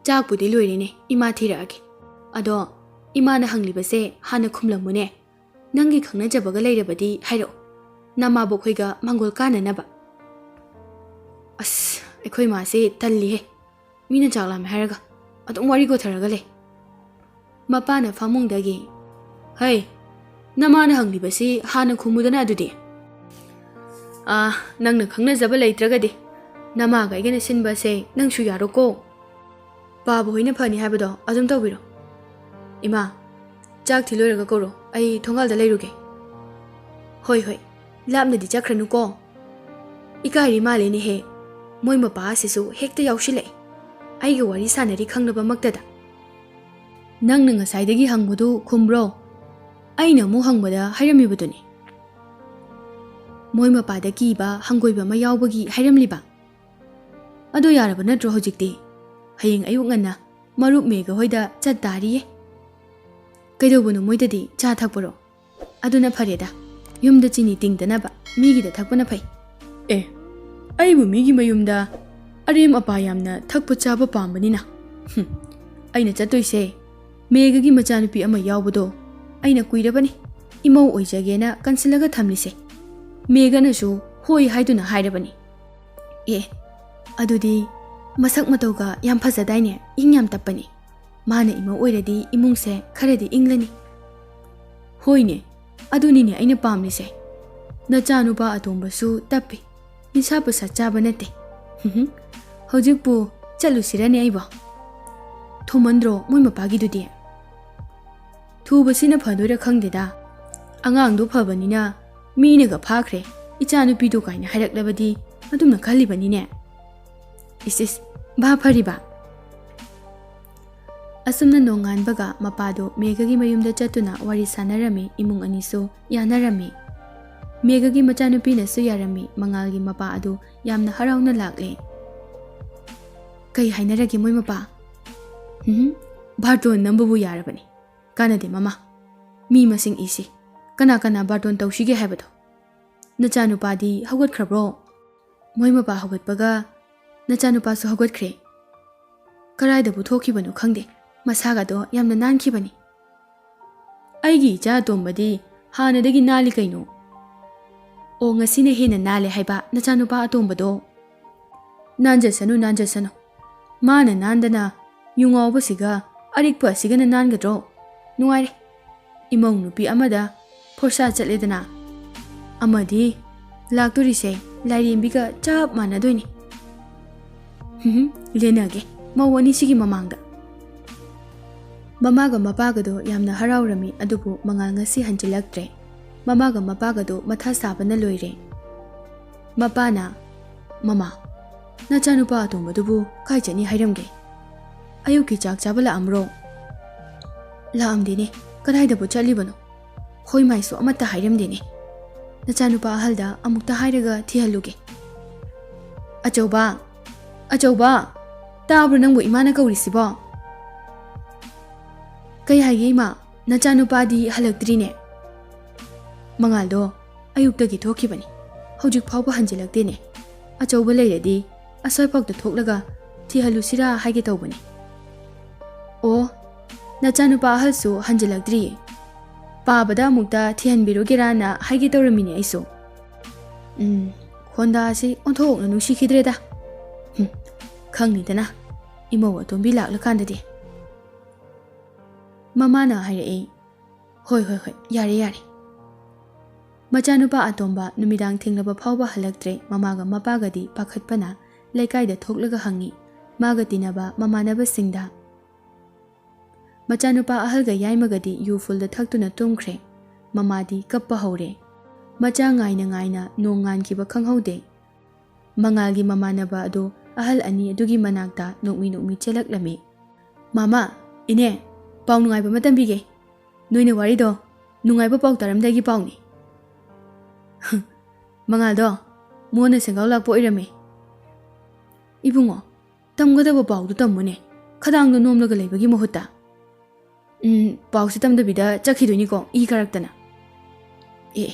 "ꯆꯥꯛꯄꯨꯗꯤ ꯂꯣꯏꯔꯦꯅꯦ, ꯏꯃꯥ ꯊꯤꯔꯛꯑꯒꯦ꯫ ꯑꯗꯣ ꯏꯃꯥꯅ ꯍꯪꯂꯤꯕꯁꯦ ꯍꯥꯟꯅ ꯈꯨꯝꯂꯝꯃꯨꯅꯦ꯫ ꯅꯪꯒꯤ ꯈꯪꯅꯖꯕꯒ ꯂꯩꯔꯕꯗꯤ ꯍꯥꯏꯔꯛꯑꯣ, ꯅꯃꯥꯕꯣꯛ ꯈꯣꯏꯒ ꯃꯥꯡꯒꯣꯜ ꯀꯥꯅꯅꯕ꯫" "ꯑꯁ, ꯑꯩꯈꯣꯏ ꯃꯥꯁꯦ ꯇꯜꯂꯤꯍꯦ, ꯃꯤꯅ ꯆꯥꯛ ꯂꯥꯝꯃꯦ ꯍꯥꯏꯔꯒ ꯑꯗꯨꯝ ꯋꯥꯔꯤ ꯀꯣꯊꯔꯒ ꯂꯩ꯫" ꯃꯄꯥꯅ ꯐꯃꯨꯡꯗꯒꯤ, "ꯍꯩ, ꯅꯃꯥꯅ ꯍꯪꯂꯤꯕꯁꯤ ꯍꯥꯟꯅ ꯈꯨꯝꯃꯨꯗꯅ ꯑꯗꯨꯗꯤ꯫ ꯑꯥ, ꯅꯪꯅ ꯈꯪꯅꯖꯕ ꯂꯩꯇ꯭ꯔꯒꯗꯤ ꯅꯃꯥꯒ ꯑꯩꯒꯅ ꯁꯤꯟꯕꯁꯦ ꯅꯪꯁꯨ ꯌꯥꯔꯣꯀꯣ꯫ ꯄꯥꯕ ꯍꯣꯏꯅ ꯐꯅꯤ ꯍꯥꯏꯕꯗꯣ ꯑꯗꯨꯝ ꯇꯧꯕꯤꯔꯣ꯫ ꯏꯃꯥ, ꯆꯥꯛ ꯊꯤꯜꯂꯣꯏꯔꯒ ꯀꯧꯔꯣ, ꯑꯩ ꯊꯣꯡꯒꯥꯜꯗ ꯂꯩꯔꯨꯒꯦ꯫" "ꯍꯣꯏ, ꯍꯣꯏ, ꯂꯥꯞꯅꯗꯤ ꯆꯠꯈ꯭ꯔꯅꯨꯀꯣ꯫" "ꯏꯀꯥꯏꯔꯤ ꯃꯥꯜꯂꯦꯅꯦꯍꯦ, ꯃꯣꯏ ꯃꯄꯥ ꯑꯁꯤꯁꯨ ꯍꯦꯛꯇ ꯌꯥꯎꯁꯤꯜꯂꯛꯑꯦ꯫ ꯑꯩꯒ ꯋꯥꯔꯤ ꯁꯥꯟꯅꯔꯤ ꯈꯪꯅꯕꯃꯛꯇꯗ꯫" "ꯅꯪꯅ ꯉꯁꯥꯏꯗꯒꯤ ꯍꯪꯕꯗꯨ ꯈꯨꯝꯕ꯭ꯔꯣ? ꯑꯩꯅ ꯑꯃꯨꯛ ꯍꯪꯕꯗ ꯍꯥꯏꯔꯝꯃꯤꯕꯗꯨꯅꯤ꯫ ꯃꯣꯏ ꯃꯄꯥꯗ ꯀꯤꯕ ꯍꯪꯒꯣꯏꯕ ꯑꯃ ꯌꯥꯎꯕꯒꯤ ꯍꯥꯏꯔꯝꯂꯤꯕ꯫ ꯑꯗꯣ ꯌꯥꯔꯕ ꯅꯠꯇ꯭ꯔꯣ ꯍꯧꯖꯤꯛꯇꯤ? ꯍꯌꯦꯡ ꯑꯌꯨꯛ ꯉꯟꯅ ꯃꯔꯨꯞ ꯃꯦꯒ ꯍꯣꯏꯗ ꯆꯠ ꯇꯥꯔꯤꯌꯦ꯫" ꯀꯩꯗꯧꯕꯅꯣ ꯃꯣꯏꯗꯗꯤ ꯆꯥ ꯊꯛꯄꯔꯣ? ꯑꯗꯨꯅ ꯐꯔꯦꯗ, ꯌꯨꯝꯗ ꯆꯤꯅꯤ ꯇꯤꯡꯗꯅꯕ ꯃꯤꯒꯤꯗ ꯊꯛꯄꯅ ꯐꯩ꯫ ꯑꯦ, ꯑꯩꯕꯨ ꯃꯤꯒꯤ ꯃꯌꯨꯝꯗ ꯑꯔꯦꯝ ꯑꯄꯥ ꯌꯥꯝꯅ ꯊꯛꯄ ꯆꯥꯕ ꯄꯥꯝꯕꯅꯤꯅ꯫ ꯍꯨꯝ, ꯑꯩꯅ ꯆꯠꯇꯣꯏꯁꯦ ꯃꯦꯘꯒꯤ ꯃꯆꯥꯅꯨꯄꯤ ꯑꯃ ꯌꯥꯎꯕꯗꯣ ꯑꯩꯅ ꯀꯨꯏꯔꯕꯅꯤ ꯏꯃꯧ ꯑꯣꯏꯖꯒꯦꯅ ꯀꯟꯁꯤꯜꯂꯒ ꯊꯝꯂꯤꯁꯦ꯫ ꯃꯦꯘꯅꯁꯨ ꯍꯣꯏ ꯍꯥꯏꯗꯨꯅ ꯍꯥꯏꯔꯕꯅꯤ꯫ ꯑꯦ, ꯑꯗꯨꯗꯤ ꯃꯁꯛ ꯃꯇꯧꯒ ꯌꯥꯝ ꯐꯖꯗꯥꯏꯅꯦ, ꯏꯪ ꯌꯥꯝ ꯇꯞꯄꯅꯤ꯫ ꯃꯥꯅ ꯏꯃꯧ ꯑꯣꯏꯔꯗꯤ ꯏꯃꯨꯡꯁꯦ ꯈꯔꯗꯤ ꯏꯪꯂꯅꯤ꯫ ꯍꯣꯏꯅꯦ, ꯑꯗꯨꯅꯤꯅꯦ ꯑꯩꯅ ꯄꯥꯝꯂꯤꯁꯦ꯫ ꯅꯆꯥꯅꯨꯄꯥ ꯑꯇꯣꯝꯕꯁꯨ ꯇꯞꯄꯤ, ꯅꯤꯁꯥ ꯄꯨꯁꯥ ꯆꯥꯕ ꯅꯠꯇꯦ꯫ ꯍꯨꯝ, ꯍꯧꯖꯤꯛꯄꯨ ꯆꯠꯂꯨꯁꯤꯔꯅꯦ ꯑꯩꯕꯣ? ꯊꯨꯃꯟꯗ꯭ꯔꯣ ꯃꯣꯏ ꯃꯄꯥꯒꯤꯗꯨꯗꯤ? ꯊꯨꯕꯁꯤꯅ ꯐꯗꯣꯏꯔꯥ ꯈꯪꯗꯦꯗ꯫ ꯑꯉꯥꯡꯗꯣ ꯐꯕꯅꯤꯅ ꯃꯤꯅꯒ ꯐꯥꯈ꯭ꯔꯦ, ꯏꯆꯥꯅꯨꯄꯤꯗꯣ ꯀꯥꯏꯅ ꯍꯥꯏꯔꯛꯂꯕꯗꯤ ꯑꯗꯨꯝꯅ ꯈꯜꯂꯤꯕꯅꯤꯅꯦ꯫ ꯏꯁ ꯏꯁ, ꯚꯥꯞ ꯐꯔꯤꯕ? ꯑꯁꯨꯝꯅ ꯅꯣꯡꯉꯥꯟꯕꯒ ꯃꯄꯥꯗꯣ ꯃꯦꯘꯒꯤ ꯃꯌꯨꯝꯗ ꯆꯠꯇꯨꯅ ꯋꯥꯔꯤ ꯁꯥꯟꯅꯔꯝꯃꯤ, ꯏꯃꯨꯡ ꯑꯅꯤꯁꯨ ꯌꯥꯅꯔꯝꯃꯤ꯫ ꯃꯦꯘꯒꯤ ꯃꯆꯥꯅꯨꯄꯤꯅꯁꯨ ꯌꯥꯔꯝꯃꯤ, ꯃꯉꯥꯜꯒꯤ ꯃꯄꯥ ꯑꯗꯨ ꯌꯥꯝꯅ ꯍꯔꯥꯎꯅ ꯂꯥꯛꯂꯦ꯫ ꯀꯩ ꯍꯥꯏꯅꯔꯒꯦ ꯃꯣꯏ ꯃꯄꯥ? ꯎꯝ, ꯕꯥꯔꯇꯣꯟ ꯅꯝꯕꯕꯨ ꯌꯥꯔꯕꯅꯤ꯫ ꯀꯥꯟꯅꯗꯦ ꯃꯃꯥ, ꯃꯤ ꯃꯁꯤꯡ ꯏꯁꯤ꯫ ꯀꯅꯥ ꯀꯅꯥ ꯕꯥꯔꯇꯣꯟ ꯇꯧꯁꯤꯒꯦ ꯍꯥꯏꯕꯗꯣ? ꯅꯆꯥꯅꯨꯄꯥꯗꯤ ꯍꯧꯒꯠꯈ꯭ꯔꯕ꯭ꯔꯣ? ꯃꯣꯏ ꯃꯄꯥ ꯍꯧꯒꯠꯄꯒ ꯅꯆꯥꯅꯨꯄꯥꯁꯨ ꯍꯧꯒꯠꯈ꯭ꯔꯦ꯫ ꯀꯔꯥꯏꯗꯕꯨ ꯊꯣꯛꯈꯤꯕꯅꯣ ꯈꯪꯗꯦ, ꯃꯁꯥꯒꯗꯣ ꯌꯥꯝꯅ ꯅꯥꯟꯈꯤꯕꯅꯤ꯫ ꯑꯩꯒꯤ ꯏꯆꯥ ꯑꯇꯣꯝꯕꯗꯤ ꯍꯥꯟꯅꯗꯒꯤ ꯅꯥꯜꯂꯤ ꯀꯩꯅꯣ꯫ ꯑꯣ, ꯉꯁꯤꯅ ꯍꯦꯟꯅ ꯅꯥꯜꯂꯦ ꯍꯥꯏꯕ ꯅꯆꯥꯅꯨꯄꯥ ꯑꯇꯣꯝꯕꯗꯣ? ꯅꯥꯟꯖꯁꯅꯨ, ꯅꯥꯟꯖꯁꯅꯨ꯫ ꯃꯥꯅ ꯅꯥꯟꯗꯅ ꯌꯨ ꯉꯥꯎꯕꯁꯤꯒ ꯑꯔꯤꯛꯄ ꯑꯁꯤꯒꯅ ꯅꯥꯟꯒꯗ꯭ꯔꯣ? ꯅꯨꯡꯉꯥꯏꯔꯦ꯫ ꯏꯃꯧ ꯅꯨꯄꯤ ꯑꯃꯗ ꯐꯣꯔꯁꯥ ꯆꯠꯂꯦꯗꯅ, ꯑꯃꯗꯤ ꯂꯥꯛꯇꯣꯔꯤꯁꯦ ꯂꯥꯏꯔꯦꯝꯕꯤꯒ ꯆꯞ ꯃꯥꯟꯅꯗꯣꯏꯅꯤ꯫ ꯍꯨꯝ, ꯂꯦꯟꯅꯒꯦ ꯃꯧ ꯑꯅꯤꯁꯤꯒꯤ ꯃꯃꯥꯡꯗ꯫ ꯃꯃꯥꯒ ꯃꯄꯥꯒꯗꯣ ꯌꯥꯝꯅ ꯍꯔꯥꯎꯔꯝꯃꯤ, ꯑꯗꯨꯕꯨ ꯃꯉꯥꯜ ꯉꯁꯤ ꯍꯟꯖꯤꯜꯂꯛꯇ꯭ꯔꯦ꯫ ꯃꯃꯥꯒ ꯃꯄꯥꯒꯗꯣ ꯃꯊꯥ ꯁꯥꯕꯅ ꯂꯣꯏꯔꯦ꯫ ꯃꯄꯥꯅ, "ꯃꯃꯥ, ꯅꯆꯥꯅꯨꯄꯥ ꯑꯇꯣꯝꯕꯗꯨꯕꯨ ꯀꯥꯏ ꯆꯠꯅꯤ ꯍꯥꯏꯔꯝꯒꯦ? ꯑꯌꯨꯛꯀꯤ ꯆꯥꯛ ꯆꯥꯕ ꯂꯥꯛꯑꯝꯕ꯭ꯔꯣ?" "ꯂꯥꯛꯑꯝꯗꯦꯅꯦ, ꯀꯗꯥꯏꯗꯕꯨ ꯆꯠꯂꯤꯕꯅꯣ? ꯍꯣꯏ ꯃꯥꯏꯁꯨ ꯑꯃꯠꯇ ꯍꯥꯏꯔꯝꯗꯦꯅꯦ꯫ ꯅꯆꯥꯅꯨꯄꯥ ꯑꯍꯜꯗ ꯑꯃꯨꯛꯇ ꯍꯥꯏꯔꯒ ꯊꯤꯍꯜꯂꯨꯒꯦ꯫ ꯑꯆꯧꯕ, ꯑꯆꯧꯕ, ꯇꯥꯕ꯭ꯔꯣ ꯅꯪꯕꯨ ꯏꯃꯥꯅ ꯀꯧꯔꯤꯁꯤꯕꯣ?" "ꯀꯩ ꯍꯥꯏꯒꯦ ꯏꯃꯥ?" "ꯅꯆꯥꯅꯨꯄꯥꯗꯤ ꯍꯜꯂꯛꯇ꯭ꯔꯤꯅꯦ?" "ꯃꯉꯥꯜꯗꯣ ꯑꯌꯨꯛꯇꯒꯤ ꯊꯣꯛꯈꯤꯕꯅꯤ, ꯍꯧꯖꯤꯛ ꯐꯥꯎꯕ ꯍꯟꯖꯤꯜꯂꯛꯇꯦꯅꯦ꯫ ꯑꯆꯧꯕ ꯂꯩꯔꯗꯤ ꯑꯁ꯭ꯋꯥꯏꯐꯥꯎꯗ ꯊꯣꯛꯂꯒ ꯊꯤꯍꯜꯂꯨꯁꯤꯔꯥ ꯍꯥꯏꯒꯦ ꯇꯧꯕꯅꯤ꯫" "ꯑꯣ, ꯅꯆꯥꯅꯨꯄꯥ ꯑꯍꯜꯁꯨ ꯍꯟꯖꯤꯜꯂꯛꯇ꯭ꯔꯤꯌꯦ꯫ ꯄꯥꯕꯗ ꯑꯃꯨꯛꯇ ꯊꯤꯍꯟꯕꯤꯔꯨꯒꯦꯔꯥꯅ ꯍꯥꯏꯒꯦ ꯇꯧꯔꯝꯃꯤꯅꯦ ꯑꯩꯁꯨ꯫ ꯎꯝ, ꯍꯣꯟꯗꯥꯁꯤ ꯑꯣꯟꯊꯣꯛꯅ ꯅꯨꯡꯁꯤꯈꯤꯗ꯭ꯔꯦꯗ꯫ ꯍꯨꯝ, ꯈꯪꯅꯤꯗꯅ, ꯏꯃꯧ ꯑꯇꯣꯝꯕꯤ ꯂꯥꯛꯂꯀꯥꯟꯗꯗꯤ꯫" ꯃꯃꯥꯅ ꯍꯥꯏꯔꯛꯏ, "ꯍꯣꯏ, ꯍꯣꯏ, ꯍꯣꯏ, ꯌꯥꯔꯦ, ꯌꯥꯔꯦ꯫" ꯃꯆꯥꯅꯨꯄꯥ ꯑꯇꯣꯝꯕ ꯅꯨꯃꯤꯗꯥꯡ ꯊꯦꯡꯂꯕ ꯐꯥꯎꯕ ꯍꯜꯂꯛꯇ꯭ꯔꯦ꯫ ꯃꯃꯥꯒ ꯃꯄꯥꯒꯗꯤ ꯄꯥꯈꯠꯄꯅ ꯂꯩꯀꯥꯏꯗ ꯊꯣꯛꯂꯒ ꯍꯪꯉꯤ꯫ ꯃꯥꯒ ꯇꯤꯟꯅꯕ ꯃꯃꯥꯟꯅꯕꯁꯤꯡꯗ꯫ ꯃꯆꯥꯅꯨꯄꯥ ꯑꯍꯜꯒ ꯌꯥꯏꯃꯒꯗꯤ ꯌꯨ ꯐꯨꯜꯗ ꯊꯛꯇꯨꯅ ꯇꯨꯝꯈ꯭ꯔꯦ꯫ ꯃꯃꯥꯗꯤ ꯀꯞꯄ ꯍꯧꯔꯦ꯫ ꯃꯆꯥ ꯉꯥꯏꯅ ꯉꯥꯏꯅ ꯅꯣꯡ ꯉꯥꯟꯈꯤꯕ ꯈꯪꯍꯧꯗꯦ꯫ ꯃꯉꯥꯜꯒꯤ ꯃꯃꯥꯟꯅꯕ ꯑꯗꯨ ꯑꯍꯜ ꯑꯅꯤ ꯑꯗꯨꯒꯤ ꯃꯅꯥꯛꯇ ꯅꯣꯛꯃꯤ ꯅꯣꯛꯃꯤ ꯆꯦꯜꯂꯛꯂꯝꯃꯤ꯫ "ꯃꯥꯃ, ꯏꯅꯦ, ꯄꯥꯎ ꯅꯨꯡꯉꯥꯏꯕ ꯑꯃ ꯇꯝꯕꯤꯒꯦ꯫" "ꯅꯣꯏꯅ ꯋꯥꯔꯤꯗꯣ ꯅꯨꯡꯉꯥꯏꯕ ꯄꯥꯎ ꯇꯥꯔꯝꯗꯥꯏꯒꯤ ꯄꯥꯎꯅꯤ꯫" "ꯃꯉꯥꯜꯗꯣ ꯃꯣꯟꯅ ꯁꯦꯡꯒꯥꯎ ꯂꯥꯛꯄ ꯑꯣꯏꯔꯝꯃꯦ꯫" "ꯏꯕꯨꯡꯉꯣ, ꯇꯝꯒꯗꯕ ꯄꯥꯎꯗꯨ ꯇꯝꯃꯨꯅꯦ, ꯈꯗꯥꯡꯗꯣ ꯅꯣꯝꯂꯒ ꯂꯩꯕꯒꯤ ꯃꯍꯨꯠꯇ꯫" "ꯎꯝ, ꯄꯥꯎꯁꯦ ꯇꯝꯗꯕꯤꯗ ꯆꯠꯈꯤꯗꯣꯏꯅꯤꯀꯣ, ꯏ ꯀꯥꯔꯛꯇꯅ꯫" "ꯑꯦ, ꯑꯦ,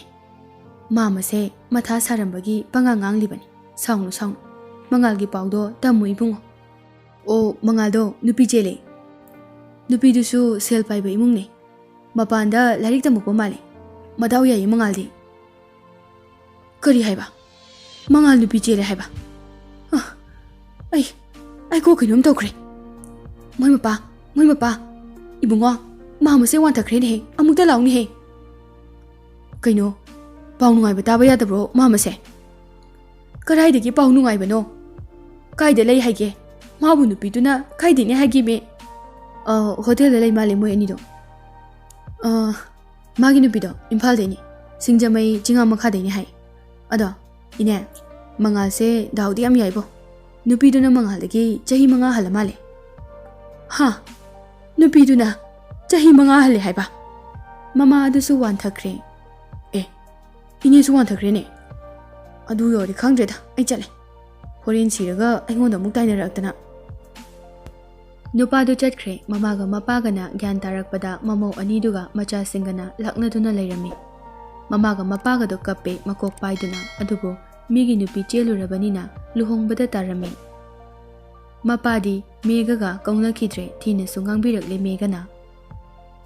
ꯃꯥꯃꯁꯦ ꯃꯊꯥ ꯁꯥꯔꯝꯕꯒꯤ ꯄꯉꯥꯡ ꯉꯥꯡꯂꯤꯕꯅꯤ꯫ ꯁꯥꯎꯅꯨ, ꯁꯥꯎꯅꯨ꯫ ꯃꯉꯥꯜꯒꯤ ꯄꯥꯎꯗꯣ ꯇꯝꯃꯨ ꯏꯕꯨꯡꯉꯣ꯫" "ꯑꯣ, ꯃꯉꯥꯜꯗꯣ ꯅꯨꯄꯤ ꯆꯦꯜꯂꯦ꯫ ꯅꯨꯄꯤꯗꯨꯁꯨ ꯁꯦꯜ ꯄꯥꯏꯕ ꯏꯃꯨꯡꯅꯦ꯫ ꯃꯄꯥꯟꯗ ꯂꯥꯏꯔꯤꯛ ꯇꯝꯃꯛꯄ ꯃꯥꯜꯂꯦ꯫ ꯃꯗꯥꯎ ꯌꯥꯏꯌꯦ ꯃꯉꯥꯜꯗꯤ꯫" "ꯀꯔꯤ ꯍꯥꯏꯕ? ꯃꯉꯥꯜ ꯅꯨꯄꯤ ꯆꯦꯜꯂꯦ ꯍꯥꯏꯕ? ꯑ, ꯑꯩ, ꯑꯩ ꯀꯣꯛ ꯀꯩꯅꯣꯝ ꯇꯧꯈ꯭ꯔꯦ꯫ ꯃꯣꯏ ꯃꯄꯥ, ꯃꯣꯏ ꯃꯄꯥ, ꯏꯕꯨꯡꯉꯣ, ꯃꯥꯃꯁꯦ ꯋꯥꯟꯊꯈ꯭ꯔꯦꯅꯦꯍꯦ, ꯑꯃꯨꯛꯇ ꯂꯥꯎꯅꯦꯍꯦ꯫" "ꯀꯩꯅꯣ, ꯄꯥꯎ ꯅꯨꯡꯉꯥꯏꯕ ꯇꯥꯕ ꯌꯥꯗꯕ꯭ꯔꯣ ꯃꯥꯃꯁꯦ?" "ꯀꯗꯥꯏꯗꯒꯤ ꯄꯥꯎ ꯅꯨꯡꯉꯥꯏꯕꯅꯣ? ꯀꯥꯏꯗ ꯂꯩ ꯍꯥꯏꯒꯦ? ꯃꯥꯕꯨ ꯅꯨꯄꯤꯗꯨꯅ ꯀꯥꯏꯗꯩꯅꯦ ꯍꯥꯏꯒꯦꯃꯦ?" "ꯑ, ꯍꯣꯇꯦꯜꯗ ꯂꯩ ꯃꯥꯜꯂꯦ ꯃꯣꯏ ꯑꯅꯤꯗꯣ꯫" "ꯑ, ꯃꯥꯒꯤ ꯅꯨꯄꯤꯗꯣ ꯏꯝꯐꯥꯜꯗꯩꯅꯦ, ꯁꯤꯡꯖꯃꯩ ꯆꯤꯡꯉꯥ ꯃꯈꯥꯗꯩꯅꯦ ꯍꯥꯏ꯫ ꯑꯗꯣ ꯏꯅꯦ, ꯃꯉꯥꯜꯁꯦ ꯗꯥꯎꯗꯤ ꯌꯥꯝ ꯌꯥꯏꯕꯣ꯫ ꯅꯨꯄꯤꯗꯨꯅ ꯃꯉꯥꯜꯗꯒꯤ ꯆꯍꯤ ꯃꯉꯥ ꯍꯜꯂ ꯃꯥꯜꯂꯦ꯫" "ꯍꯥ? ꯅꯨꯄꯤꯗꯨꯅ ꯆꯍꯤ ꯃꯉꯥ ꯍꯜꯂꯦ ꯍꯥꯏꯕ?" ꯃꯃꯥ ꯑꯗꯨꯁꯨ ꯋꯥꯟꯊꯈ꯭ꯔꯦ꯫ "ꯑꯦ, ꯏꯅꯦꯁꯨ ꯋꯥꯟꯊꯈ꯭ꯔꯦꯅꯦ꯫ ꯑꯗꯨ ꯌꯧꯔꯗꯤ ꯈꯪꯗ꯭ꯔꯦꯗ, ꯑꯩ ꯆꯠꯂꯦ꯫ ꯍꯣꯔꯦꯟ ꯁꯤꯔꯒ ꯑꯩꯉꯣꯟꯗ ꯑꯃꯨꯛ ꯇꯥꯏꯅꯔꯛꯇꯅ꯫" ꯅꯨꯄꯥꯗꯨ ꯆꯠꯈ꯭ꯔꯦ꯫ ꯃꯃꯥꯒ ꯃꯄꯥꯒꯅ ꯒ꯭ꯌꯥꯟ ꯇꯥꯔꯛꯄꯗ ꯃꯃꯧ ꯑꯅꯤꯗꯨꯒ ꯃꯆꯥꯁꯤꯡꯒꯅ ꯂꯥꯛꯅꯗꯨꯅ ꯂꯩꯔꯝꯃꯤ꯫ ꯃꯃꯥꯒ ꯃꯄꯥꯒꯗꯣ ꯀꯞꯄꯦ ꯃꯀꯣꯛ ꯄꯥꯏꯗꯨꯅ, ꯑꯗꯨꯕꯨ ꯃꯤꯒꯤ ꯅꯨꯄꯤ ꯆꯦꯜꯂꯨꯔꯕꯅꯤꯅ ꯂꯨꯍꯣꯡꯕꯗ ꯇꯥꯔꯝꯃꯤ꯫ ꯃꯄꯥꯗꯤ ꯃꯦꯘꯒ ꯀꯧꯅꯈꯤꯗ꯭ꯔꯦ, ꯊꯤꯅꯁꯨ ꯉꯥꯡꯕꯤꯔꯛꯂꯦ ꯃꯦꯘꯅ꯫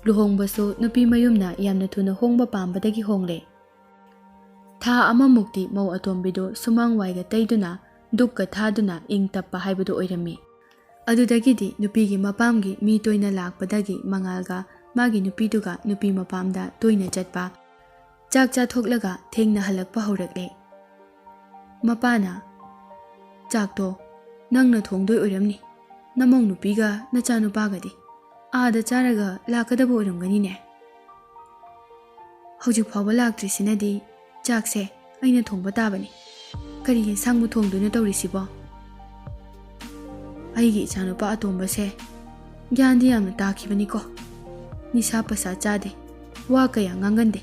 ꯂꯨꯍꯣꯡꯕꯁꯨ ꯅꯨꯄꯤ ꯃꯌꯨꯝꯅ ꯌꯥꯝꯅ ꯊꯨꯅ ꯍꯣꯡꯕ ꯄꯥꯝꯕꯗꯒꯤ ꯍꯣꯡꯂꯦ꯫ ꯊꯥ ꯑꯃꯃꯨꯛꯇꯤ ꯃꯧ ꯑꯇꯣꯝꯕꯤꯗꯨ ꯁꯨꯃꯥꯡ ꯋꯥꯏꯒ ꯇꯩꯗꯨꯅ, ꯗꯨꯛꯀ ꯊꯥꯗꯨꯅ ꯏꯪ ꯇꯞꯄ ꯍꯥꯏꯕꯗꯨ ꯑꯣꯏꯔꯝꯃꯤ꯫ ꯑꯗꯨꯗꯒꯤꯗꯤ ꯅꯨꯄꯤꯒꯤ ꯃꯄꯥꯝꯒꯤ ꯃꯤ ꯇꯣꯏꯅ ꯂꯥꯛꯄꯗꯒꯤ ꯃꯉꯥꯜꯒ ꯃꯥꯒꯤ ꯅꯨꯄꯤꯗꯨꯒ ꯅꯨꯄꯤ ꯃꯄꯥꯝꯗ ꯇꯣꯏꯅ ꯆꯠꯄ, ꯆꯥꯛ ꯆꯥꯊꯣꯛꯂꯒ ꯊꯦꯡꯅ ꯍꯜꯂꯛꯄ ꯍꯧꯔꯛꯂꯦ꯫ ꯃꯄꯥꯅ, "ꯆꯥꯛꯇꯣ ꯅꯪꯅ ꯊꯣꯡꯗꯣꯏ ꯑꯣꯏꯔꯝꯅꯤ, ꯅꯃꯧ ꯅꯨꯄꯤꯒ ꯅꯆꯥꯅꯨꯄꯥꯒꯗꯤ ꯑꯥꯗ ꯆꯥꯔꯒ ꯂꯥꯛꯀꯗꯕ ꯑꯣꯏꯔꯝꯒꯅꯤꯅꯦ꯫ ꯍꯧꯖꯤꯛ ꯐꯥꯎꯕ ꯂꯥꯛꯇ꯭ꯔꯤꯁꯤꯅꯗꯤ ꯆꯥꯛꯁꯦ ꯑꯩꯅ ꯊꯣꯡꯕ ꯇꯥꯕꯅꯤ꯫ ꯀꯔꯤ ꯌꯦꯟꯁꯥꯡꯕꯨ ꯊꯣꯡꯗꯣꯏꯅꯣ ꯇꯧꯔꯤꯁꯤꯕꯣ? ꯑꯩꯒꯤ ꯏꯆꯥꯅꯨꯄꯥ ꯑꯇꯣꯝꯕꯁꯦ ꯒ꯭ꯌꯥꯟꯗꯤ ꯌꯥꯝꯅ ꯇꯥꯈꯤꯕꯅꯤꯀꯣ꯫ ꯅꯤꯁꯥ ꯄꯁꯥ ꯆꯥꯗꯦ, ꯋꯥ ꯀꯌꯥ ꯉꯥꯡꯒꯟꯗꯦ,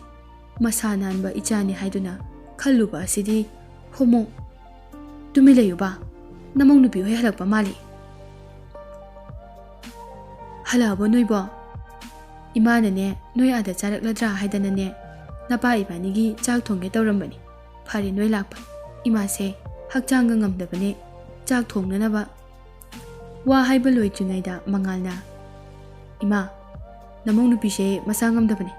ꯃꯁꯥ ꯅꯥꯟꯕ ꯏꯆꯥꯅꯤ ꯍꯥꯏꯗꯨꯅ ꯈꯜꯂꯨꯕ ꯑꯁꯤꯗꯤ ꯍꯣꯃꯣ꯫ ꯇꯨꯃꯤꯟ ꯂꯩꯌꯨꯕ, ꯅꯃꯧ ꯅꯨꯄꯤ ꯍꯣꯏ ꯍꯜꯂꯛꯄ ꯃꯥꯜꯂꯤ꯫ ꯍꯜꯂꯛꯑꯕꯣ ꯅꯣꯏꯕꯣ? ꯏꯃꯥꯅꯅꯦ ꯅꯣꯏ ꯑꯥꯗ ꯆꯥꯔꯛꯂꯗ꯭ꯔꯥ ꯍꯥꯏꯗꯅꯅꯦ ꯅꯄꯥ ꯏꯕꯥꯅꯤꯒꯤ ꯆꯥꯛ ꯊꯣꯡꯒꯦ ꯇꯧꯔꯝꯕꯅꯤ꯫ ꯐꯔꯦ ꯅꯣꯏ ꯂꯥꯛꯄ, ꯏꯃꯥꯁꯦ ꯍꯛꯆꯥꯡꯒ ꯉꯝꯗꯕꯅꯦ ꯆꯥꯛ ꯊꯣꯡꯅꯅꯕ"꯫ ꯋꯥ ꯍꯥꯏꯕ ꯂꯣꯏꯗ꯭ꯔꯤꯉꯩꯗ ꯃꯉꯥꯜꯅ, "ꯏꯃꯥ, ꯅꯃꯧ ꯅꯨꯄꯤꯁꯦ ꯃꯁꯥ ꯉꯝꯗꯕꯅꯦ,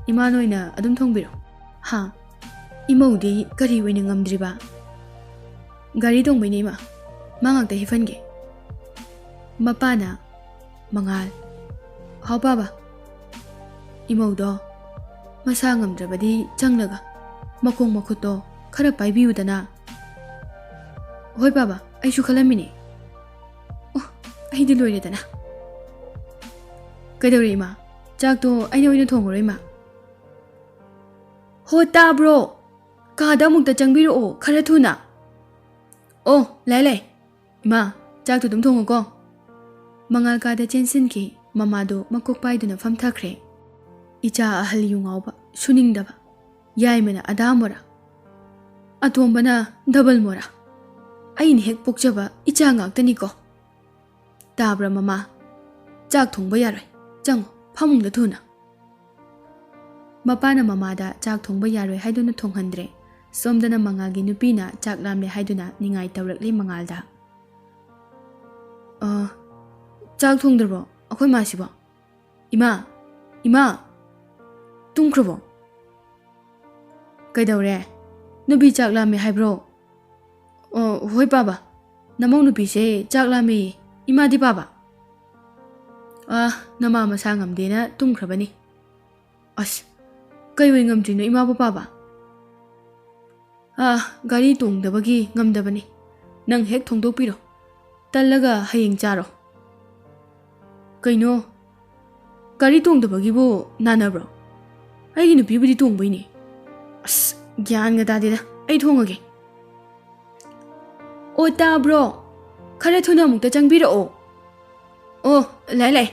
ꯏꯃꯥꯅ ꯑꯣꯏꯅ ꯑꯗꯨꯝ ꯊꯣꯡꯕꯤꯔꯣ"꯫ "ꯍꯥ? ꯏꯃꯧꯗꯤ ꯀꯔꯤ ꯑꯣꯏꯅ ꯉꯝꯗ꯭ꯔꯤꯕ?" "ꯒꯥꯔꯤ ꯇꯣꯡꯕꯩꯅꯦ ꯏꯃꯥ, ꯃꯥ ꯉꯥꯛꯇ ꯍꯤꯞꯍꯟꯒꯦ"꯫ ꯃꯄꯥꯅ, "ꯃꯉꯥꯜ"꯫ "ꯍꯥꯎ ꯄꯥꯕ"꯫ "ꯏꯃꯧꯗꯣ ꯃꯁꯥ ꯉꯝꯗ꯭ꯔꯕꯗꯤ ꯆꯪꯂꯒ ꯃꯈꯣꯡ ꯃꯈꯨꯠꯇꯣ ꯈꯔ ꯄꯥꯏꯕꯤꯌꯨꯗꯅ"꯫ "ꯍꯣꯏ ꯄꯥꯕ, ꯑꯩꯁꯨ ꯈꯜꯂꯝꯃꯤꯅꯦ"꯫ "ꯑꯣ, ꯑꯩꯗꯤ ꯂꯣꯏꯔꯦꯗꯅ"꯫ "ꯀꯩꯗꯧꯔꯦ ꯏꯃꯥ? ꯆꯥꯛꯇꯣ ꯑꯩꯅ ꯑꯣꯏꯅ ꯊꯣꯡꯉꯨꯔꯣ ꯏꯃꯥ"꯫ "ꯍꯣ ꯇꯥꯕ꯭ꯔꯣ? ꯀꯥꯗ ꯑꯃꯨꯛꯇ ꯆꯪꯕꯤꯔꯛꯑꯣ ꯈꯔ ꯊꯨꯅ"꯫ "ꯑꯣ, ꯂꯥꯛꯑꯦ ꯂꯥꯛꯑꯦ"꯫ "ꯏꯃꯥ, ꯆꯥꯛꯇꯨ ꯑꯗꯨꯝ ꯊꯣꯡꯉꯨꯀꯣ"꯫ ꯃꯉꯥꯜ ꯀꯥꯗ ꯆꯦꯟꯁꯤꯟꯈꯤ꯫ ꯃꯃꯥꯗꯨ ꯃꯀꯣꯛ ꯄꯥꯏꯗꯨꯅ ꯐꯝꯊꯈ꯭ꯔꯦ꯫ "ꯏꯆꯥ ꯑꯍꯜ ꯌꯨ ꯉꯥꯎꯕ, ꯁꯨꯅꯤꯡꯗꯕ, ꯌꯥꯏꯃꯅ ꯑꯗꯥ ꯃꯣꯔꯥ, ꯑꯇꯣꯝꯕꯅ ꯗꯕꯜ ꯃꯣꯔꯥ, ꯑꯩꯅ ꯍꯦꯛ ꯄꯣꯛꯆꯕ ꯏꯆꯥ ꯉꯥꯛꯇꯅꯤꯀꯣ"꯫ "ꯇꯥꯕ꯭ꯔꯥ ꯃꯃꯥ? ꯆꯥꯛ ꯊꯣꯡꯕ ꯌꯥꯔꯣꯏ꯫ ꯆꯪꯉꯣ, ꯐꯃꯨꯡꯗ ꯊꯨꯅ꯫" ꯃꯄꯥꯅ ꯃꯃꯥꯗ ꯆꯥꯛ ꯊꯣꯡꯕ ꯌꯥꯔꯣꯏ ꯍꯥꯏꯗꯨꯅ ꯊꯣꯡꯍꯟꯗ꯭ꯔꯦ꯫ ꯁꯣꯝꯗꯅ ꯃꯉꯥꯜꯒꯤ ꯅꯨꯄꯤꯅ ꯆꯥꯛ ꯂꯥꯝꯂꯦ ꯍꯥꯏꯗꯨꯅ ꯅꯤꯡꯉꯥꯏ ꯇꯧꯔꯛꯂꯤ ꯃꯉꯥꯜꯗ꯫ "ꯑ, ꯆꯥꯛ ꯊꯣꯡꯗ꯭ꯔꯕꯣ ꯑꯩꯈꯣꯏ ꯃꯥꯁꯤꯕꯣ? ꯏꯃꯥ! ꯏꯃꯥ! ꯇꯨꯝꯈ꯭ꯔꯕꯣ?" "ꯀꯩꯗꯧꯔꯦ? ꯅꯨꯄꯤ ꯆꯥꯛ ꯂꯥꯝꯃꯦ ꯍꯥꯏꯕ꯭ꯔꯣ?" "ꯑꯣ, ꯍꯣꯏ ꯄꯥꯕ, ꯅꯃꯧ ꯅꯨꯄꯤꯁꯦ ꯆꯥꯛ ꯂꯥꯝꯃꯦꯌꯦ꯫ ꯏꯃꯥꯗꯤ ꯄꯥꯕ?" "ꯑ, ꯅꯃꯥ ꯃꯁꯥ ꯉꯝꯗꯦꯅ ꯇꯨꯝꯈ꯭ꯔꯕꯅꯤ꯫" "ꯑꯁ, ꯀꯩ ꯑꯣꯏ ꯉꯝꯗ꯭ꯔꯤꯅꯣ ꯏꯃꯥꯕꯨ ꯄꯥꯕ?" "ꯑ, ꯒꯥꯔꯤ ꯇꯣꯡꯗꯕꯒꯤ ꯉꯝꯗꯕꯅꯤ꯫ ꯅꯪ ꯍꯦꯛ ꯊꯣꯡꯗꯣꯛꯄꯤꯔꯣ꯫ ꯇꯜꯂꯒ ꯍꯌꯦꯡ ꯆꯥꯔꯣ꯫" "ꯀꯩꯅꯣ? ꯒꯥꯔꯤ ꯇꯣꯡꯗꯕꯒꯤꯕꯨ ꯅꯥꯅꯕ꯭ꯔꯣ? ꯑꯩꯒꯤ ꯅꯨꯄꯤꯕꯨꯗꯤ ꯇꯣꯡꯕꯩꯅꯦ꯫" "ꯑꯁ, ꯒ꯭ꯌꯥꯟꯒ ꯇꯥꯗꯦꯗ꯫ ꯑꯩ ꯊꯣꯡꯉꯒꯦ꯫" "ꯑꯣ, ꯇꯥꯕ꯭ꯔꯣ? ꯈꯔ ꯊꯨꯅ ꯑꯃꯨꯛꯇ ꯆꯪꯕꯤꯔꯛꯑꯣ꯫" "ꯑꯣ, ꯂꯥꯛꯑꯦ, ꯂꯥꯛꯑꯦ꯫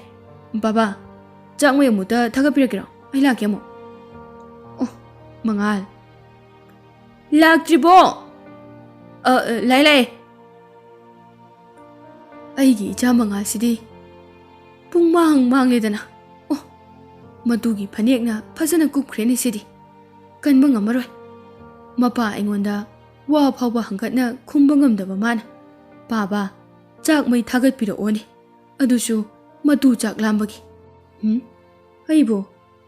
ꯕꯥꯕꯥ, ꯆꯥꯛ ꯃꯩ ꯑꯃꯨꯛꯇ ꯊꯥꯒꯠꯄꯤꯔꯛꯀꯦꯔꯣ? ꯑꯩ ꯂꯥꯛꯀꯦ ꯑꯃꯨꯛ꯫" "ꯑꯣ, ꯃꯉꯥꯜ꯫ ꯂꯥꯛꯇ꯭ꯔꯤꯕꯣ? ꯑ, ꯑ, ꯂꯥꯛꯑꯦ, ꯂꯥꯛꯑꯦ꯫" ꯑꯩꯒꯤ ꯏꯆꯥ ꯃꯉꯥꯜꯁꯤꯗꯤ ꯄꯨꯡ ꯃꯥꯡ ꯃꯥꯡꯂꯦꯗꯅ꯫ ꯑꯣ, ꯃꯇꯨꯒꯤ ꯐꯅꯦꯛꯅ ꯐꯖꯅ ꯀꯨꯞꯈ꯭ꯔꯦꯅꯦ ꯁꯤꯗꯤ꯫ ꯀꯟꯕ ꯉꯝꯃꯔꯣꯏ꯫ ꯃꯄꯥ ꯑꯩꯉꯣꯟꯗ ꯋꯥ ꯐꯥꯎꯕ ꯍꯪꯒꯠꯅ ꯈꯨꯝꯕ ꯉꯝꯗꯕ ꯃꯥꯅ, "ꯄꯥꯕ, ꯆꯥꯛ ꯃꯩ ꯊꯥꯒꯠꯄꯤꯔꯛꯑꯣꯅꯦ, ꯑꯗꯨꯁꯨ ꯃꯇꯨ ꯆꯥꯛ ꯂꯥꯝꯕꯒꯤ꯫" ꯎꯝ? ꯑꯩꯕꯨ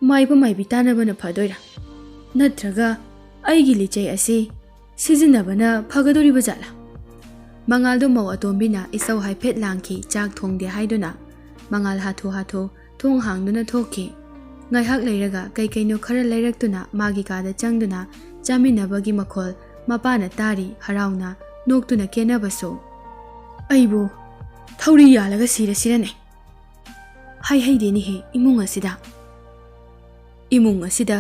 ꯃꯥꯏꯕ ꯃꯥꯏꯕꯤ ꯇꯥꯟꯅꯕꯅ ꯐꯗꯣꯏꯔꯥ? ꯅꯠꯇ꯭ꯔꯒ ꯑꯩꯒꯤ ꯂꯤꯆꯩ ꯑꯁꯤ ꯁꯤꯖꯤꯟꯅꯕꯅ ꯐꯒꯗꯧꯔꯤꯕ ꯖꯥꯠꯂꯥ? ꯃꯉꯥꯜꯗꯣ ꯃꯧ ꯑꯇꯣꯝꯕꯤꯅ ꯏꯁꯧ ꯍꯥꯏꯐꯦꯠ ꯂꯥꯡꯈꯤ, ꯆꯥꯛ ꯊꯣꯡꯗꯦ ꯍꯥꯏꯗꯨꯅ꯫ ꯃꯉꯥꯜ ꯍꯥꯊꯨ ꯍꯥꯊꯨ ꯊꯣꯡ ꯍꯥꯡꯗꯨꯅ ꯊꯣꯛꯈꯤ꯫ ꯉꯥꯏꯍꯥꯛ ꯂꯩꯔꯒ ꯀꯩ ꯀꯩꯅꯣ ꯈꯔ ꯂꯩꯔꯛꯇꯨꯅ ꯃꯥꯒꯤ ꯀꯥꯗ ꯆꯪꯗꯨꯅ ꯆꯥꯃꯤꯟꯅꯕꯒꯤ ꯃꯈꯣꯜ ꯃꯄꯥꯅ ꯇꯥꯔꯤ, ꯍꯔꯥꯎꯅ ꯅꯣꯛꯇꯨꯅ ꯀꯦꯅꯕꯁꯨ꯫ ꯑꯩꯕꯨ ꯊꯧꯔꯤ ꯌꯥꯜꯂꯒ ꯁꯤꯔꯁꯤꯔꯅꯦ꯫ ꯍꯥꯏꯍꯩꯗꯦꯅꯦꯍꯦ ꯏꯃꯨꯡ ꯑꯁꯤꯗ꯫ ꯏꯃꯨꯡ ꯑꯁꯤꯗ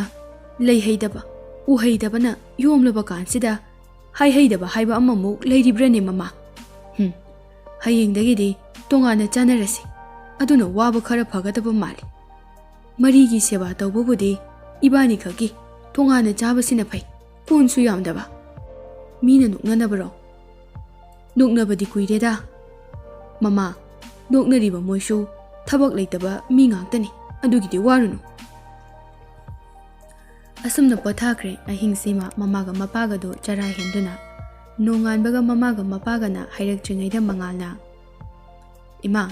ꯂꯩꯍꯩꯗꯕ, ꯎꯍꯩꯗꯕꯅ ꯌꯣꯝꯂꯕ ꯀꯥꯟꯁꯤꯗ ꯍꯥꯏꯍꯩꯗꯕ ꯍꯥꯏꯕ ꯑꯃꯃꯨꯛ ꯂꯩꯔꯤꯕ꯭ꯔꯅꯦ ꯃꯃꯥ? ꯍꯨꯝ, ꯍꯌꯦꯡꯗꯒꯤꯗꯤ ꯇꯣꯉꯥꯟꯅ ꯆꯥꯅꯔꯁꯤ꯫ ꯑꯗꯨꯅ ꯋꯥꯕ ꯈꯔ ꯐꯒꯗꯕ ꯃꯥꯜꯂꯤ꯫ ꯃꯔꯤꯒꯤ ꯁꯦꯕꯥ ꯇꯧꯕꯕꯨꯗꯤ ꯏꯕꯥꯅꯤ ꯈꯛꯀꯤ ꯇꯣꯉꯥꯟꯅ ꯆꯥꯕꯁꯤꯅ ꯐꯩ꯫ ꯀꯣꯟꯁꯨ ꯌꯥꯝꯗꯕ꯫ ꯃꯤꯅ ꯅꯣꯛꯅꯅꯕꯔꯣ? ꯅꯣꯛꯅꯕꯗꯤ ꯀꯨꯏꯔꯦꯗ꯫ ꯃꯃꯥ, ꯅꯣꯛꯅꯔꯤꯕ ꯃꯣꯏꯁꯨ ꯊꯕꯛ ꯂꯩꯇꯕ ꯃꯤ ꯉꯥꯛꯇꯅꯤ꯫ ꯑꯗꯨꯒꯤꯗꯤ ꯋꯥꯔꯨꯅꯨ꯫ ꯑꯁꯨꯝꯅ ꯄꯣꯊꯥꯈ꯭ꯔꯦ ꯑꯍꯤꯡꯁꯤꯃ ꯃꯃꯥꯒ ꯃꯄꯥꯒꯗꯣ ꯆꯔꯥ ꯍꯦꯟꯗꯨꯅ꯫ ꯅꯣꯡꯉꯥꯟꯕꯒ ꯃꯃꯥꯒ ꯃꯄꯥꯒꯅ ꯍꯥꯏꯔꯛꯇ꯭ꯔꯤꯉꯩꯗ ꯃꯉꯥꯜꯅ, "ꯏꯃꯥ,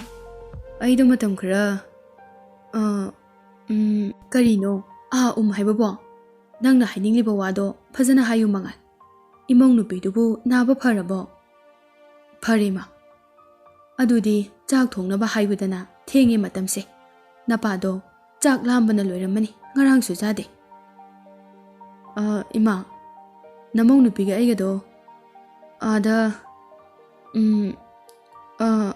ꯑꯩꯗꯣ ꯃꯇꯝ ꯈꯔ, ꯑ, ꯎꯝ, ꯀꯔꯤꯅꯣ? ꯑꯥ, ꯎꯝ ꯍꯥꯏꯕꯕꯣ? ꯅꯪꯅ ꯍꯥꯏꯅꯤꯡꯂꯤꯕ ꯋꯥꯗꯣ ꯐꯖꯅ ꯍꯥꯏꯌꯨ ꯃꯉꯥꯜ꯫ ꯏꯃꯧ ꯅꯨꯄꯤꯗꯨꯕꯨ ꯅꯥꯕ ꯐꯔꯕꯣ?" "ꯐꯔꯦ, ꯃꯥ꯫ ꯑꯗꯨꯗꯤ ꯆꯥꯛ ꯊꯣꯡꯅꯕ ꯍꯥꯏꯕꯗꯅ ꯊꯦꯡꯉꯦ ꯃꯇꯝꯁꯦ꯫ ꯅꯄꯥꯗꯣ ꯆꯥꯛ ꯂꯥꯝꯕꯅ ꯂꯣꯏꯔꯝꯃꯅꯤ, ꯉꯔꯥꯡꯁꯨ ꯆꯥꯗꯦ꯫" "ꯑ, ꯏꯃꯥ, ꯅꯃꯧ ꯅꯨꯄꯤꯒ ꯑꯩꯒꯗꯣ ꯑꯥꯗ, ꯎꯝ, ꯑ,"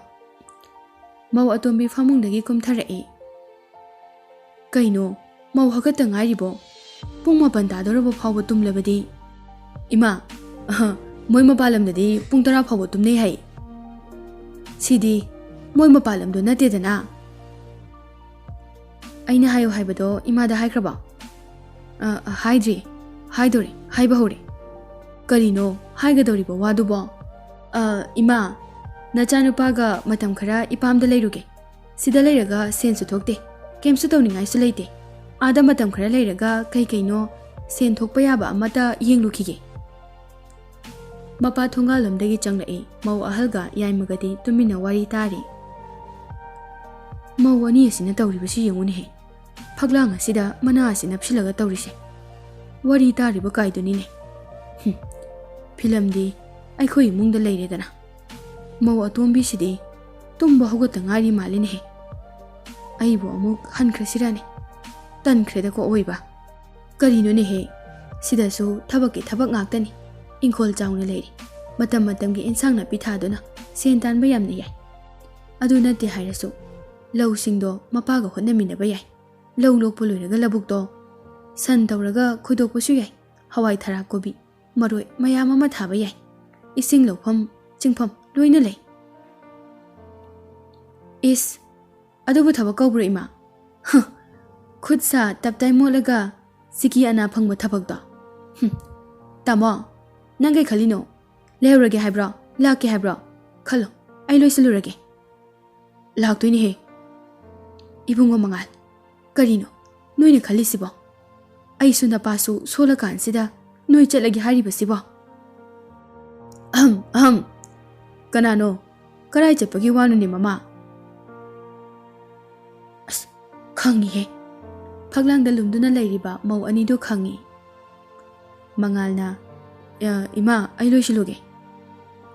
ꯃꯧ ꯑꯇꯣꯝꯕꯤ ꯐꯃꯨꯡꯗꯒꯤ ꯀꯨꯝꯊꯔꯛꯏ꯫ "ꯀꯩꯅꯣ, ꯃꯧ ꯍꯧꯒꯠꯇ ꯉꯥꯏꯔꯤꯕꯣ? ꯄꯨꯡ ꯃꯥꯄꯟ ꯇꯥꯗꯧꯔꯕ ꯐꯥꯎꯕ ꯇꯨꯝꯂꯕꯗꯤ?" "ꯏꯃꯥ, ꯑꯍ, ꯃꯣꯏ ꯃꯄꯥꯟ ꯂꯝꯗꯗꯤ ꯄꯨꯡ ꯇꯔꯥ ꯐꯥꯎꯕ ꯇꯨꯝꯅꯩ ꯍꯥꯏ꯫ ꯁꯤꯗꯤ ꯃꯣꯏ ꯃꯄꯥꯟ ꯂꯝꯗꯣ ꯅꯠꯇꯦꯗꯅ꯫" "ꯑꯩꯅ ꯍꯥꯏꯌꯨ ꯍꯥꯏꯕꯗꯣ ꯏꯃꯥꯗ ꯍꯥꯏꯈ꯭ꯔꯕꯣ?" "ꯑ, ꯑ, ꯍꯥꯏꯗ꯭ꯔꯤ꯫ ꯍꯥꯏꯗꯣꯔꯦ, ꯍꯥꯏꯕ ꯍꯧꯔꯦ꯫" "ꯀꯔꯤꯅꯣ ꯍꯥꯏꯒꯗꯧꯔꯤꯕ ꯋꯥꯗꯨꯕꯣ?" "ꯑ, ꯏꯃꯥ, ꯅꯆꯥꯅꯨꯄꯥꯒ ꯃꯇꯝ ꯈꯔ ꯏꯄꯥꯝꯗ ꯂꯩꯔꯨꯒꯦ꯫ ꯁꯤꯗ ꯂꯩꯔꯒ ꯁꯦꯟꯁꯨ ꯊꯣꯛꯇꯦ, ꯀꯩꯝꯁꯨ ꯇꯧꯅꯤꯡꯉꯥꯏꯁꯨ ꯂꯩꯇꯦ꯫ ꯑꯥꯗ ꯃꯇꯝ ꯈꯔ ꯂꯩꯔꯒ ꯀꯩ ꯀꯩꯅꯣ ꯁꯦꯟ ꯊꯣꯛꯄ ꯌꯥꯕ ꯑꯃꯠꯇ ꯌꯦꯡꯂꯨꯈꯤꯒꯦ꯫" ꯃꯄꯥ ꯊꯣꯡꯒꯥꯜꯂꯣꯝꯗꯒꯤ ꯆꯪꯂꯛꯏ꯫ ꯃꯧ ꯑꯍꯜꯒ ꯌꯥꯏꯃꯒꯗꯤ ꯇꯨꯃꯤꯟꯅ ꯋꯥꯔꯤ ꯇꯥꯔꯤ꯫ ꯃꯧ ꯑꯅꯤ ꯑꯁꯤꯅ ꯇꯧꯔꯤꯕꯁꯤ ꯌꯦꯡꯉꯨꯅꯦꯍꯦ꯫ ꯐꯛꯂꯥꯡ ꯑꯁꯤꯗ ꯃꯅꯥ ꯑꯁꯤ ꯅꯞꯁꯤꯜꯂꯒ ꯇꯧꯔꯤꯁꯦ꯫ ꯋꯥꯔꯤ ꯇꯥꯔꯤꯕ ꯀꯥꯏꯗꯨꯅꯤꯅꯦ꯫ ꯍꯨꯝ, ꯐꯤꯂꯝꯗꯤ ꯑꯩꯈꯣꯏ ꯏꯃꯨꯡꯗ ꯂꯩꯔꯦꯗꯅ꯫ ꯃꯧ ꯑꯇꯣꯝꯕꯤꯁꯤꯗꯤ ꯇꯨꯝꯕ ꯍꯧꯒꯠꯇ ꯉꯥꯏꯔꯤ ꯃꯥꯜꯂꯤꯅꯦꯍꯦ꯫ ꯑꯩꯕꯨ ꯑꯃꯨꯛ ꯍꯟꯈ꯭ꯔꯁꯤꯔꯅꯦ? ꯇꯟꯈ꯭ꯔꯦꯗꯀꯣ ꯑꯑꯣꯏꯕ꯫ ꯀꯔꯤꯅꯣꯅꯦꯍꯦ? ꯁꯤꯗꯁꯨ ꯊꯕꯛꯀꯤ ꯊꯕꯛ ꯉꯥꯛꯇꯅꯤ꯫ ꯏꯪꯈꯣꯜ ꯆꯥꯎꯅ ꯂꯩꯔꯤ꯫ ꯃꯇꯝ ꯃꯇꯝꯒꯤ ꯏꯟꯁꯥꯡ ꯅꯥꯄꯤ ꯊꯥꯗꯨꯅ ꯁꯦꯟ ꯇꯥꯟꯕ ꯌꯥꯝꯅ ꯌꯥꯏ꯫ ꯑꯗꯨ ꯅꯠꯇꯦ ꯍꯥꯏꯔꯁꯨ ꯂꯧꯁꯤꯡꯗꯣ ꯃꯄꯥꯒ ꯍꯣꯠꯅꯃꯤꯟꯅꯕ ꯌꯥꯏ꯫ ꯂꯧ ꯂꯣꯛꯄ ꯂꯣꯏꯔꯒ ꯂꯧꯕꯨꯛꯇꯣ ꯁꯟ ꯇꯧꯔꯒ ꯈꯣꯏꯗꯣꯛꯄꯁꯨ ꯌꯥꯏ꯫ ꯍꯋꯥꯏ ꯊꯔꯥꯛ, ꯀꯣꯕꯤ, ꯃꯔꯣꯏ ꯃꯌꯥꯝ ꯑꯃ ꯊꯥꯕ ꯌꯥꯏ꯫ ꯏꯁꯤꯡ ꯂꯧꯐꯝ, ꯆꯤꯡꯐꯝ ꯂꯣꯏꯅ ꯂꯩ꯫ ꯏꯁ, ꯑꯗꯨꯕꯨ ꯊꯕꯛ ꯀꯧꯕ꯭ꯔꯣ, ꯏꯃꯥ? ꯍ, ꯈꯨꯠ ꯁꯥ ꯇꯞꯇꯥꯏ ꯃꯣꯠꯂꯒ ꯁꯤꯀꯤ ꯑꯅꯥ ꯐꯪꯕ ꯊꯕꯛꯇꯣ? ꯍꯨꯝ꯫ ꯇꯥꯃꯣ, ꯅꯪ ꯀꯩ ꯈꯜꯂꯤꯅꯣ? ꯂꯩꯍꯧꯔꯒꯦ ꯍꯥꯏꯕ꯭ꯔꯣ? ꯂꯥꯛꯀꯦ ꯍꯥꯏꯕ꯭ꯔꯣ? ꯈꯜꯂꯣ, ꯑꯩ ꯂꯣꯏꯁꯤꯜꯂꯨꯔꯒꯦ꯫ ꯂꯥꯛꯇꯣꯏꯅꯦꯍꯦ꯫ ꯏꯕꯨꯡꯉꯣ ꯃꯉꯥꯜ, ꯀꯔꯤꯅꯣ ꯅꯣꯏꯅ ꯈꯜꯂꯤꯁꯤꯕꯣ? ꯑꯩꯁꯨ ꯅꯄꯥꯁꯨ ꯁꯣꯜꯂꯀꯥꯟꯁꯤꯗ ꯅꯣꯏ ꯆꯠꯂꯒꯦ ꯍꯥꯏꯔꯤꯕꯁꯤꯕꯣ? ꯑꯍꯝ, ꯑꯍꯝ꯫ ꯀꯅꯥꯅꯣ? ꯀꯔꯥꯏ ꯆꯠꯄꯒꯤ ꯋꯥꯅꯣꯅꯦ, ꯃꯃꯥ? ꯑꯁ, ꯈꯪꯉꯤꯍꯦ꯫ ꯐꯛꯂꯥꯡꯗ ꯂꯨꯝꯗꯨꯅ ꯂꯩꯔꯤꯕ ꯃꯧ ꯑꯅꯤꯗꯨ ꯈꯪꯉꯤ꯫ ꯃꯉꯥꯜꯅ, "ꯑ, ꯏꯃꯥ, ꯑꯩ ꯂꯣꯏꯁꯤꯜꯂꯨꯒꯦ꯫"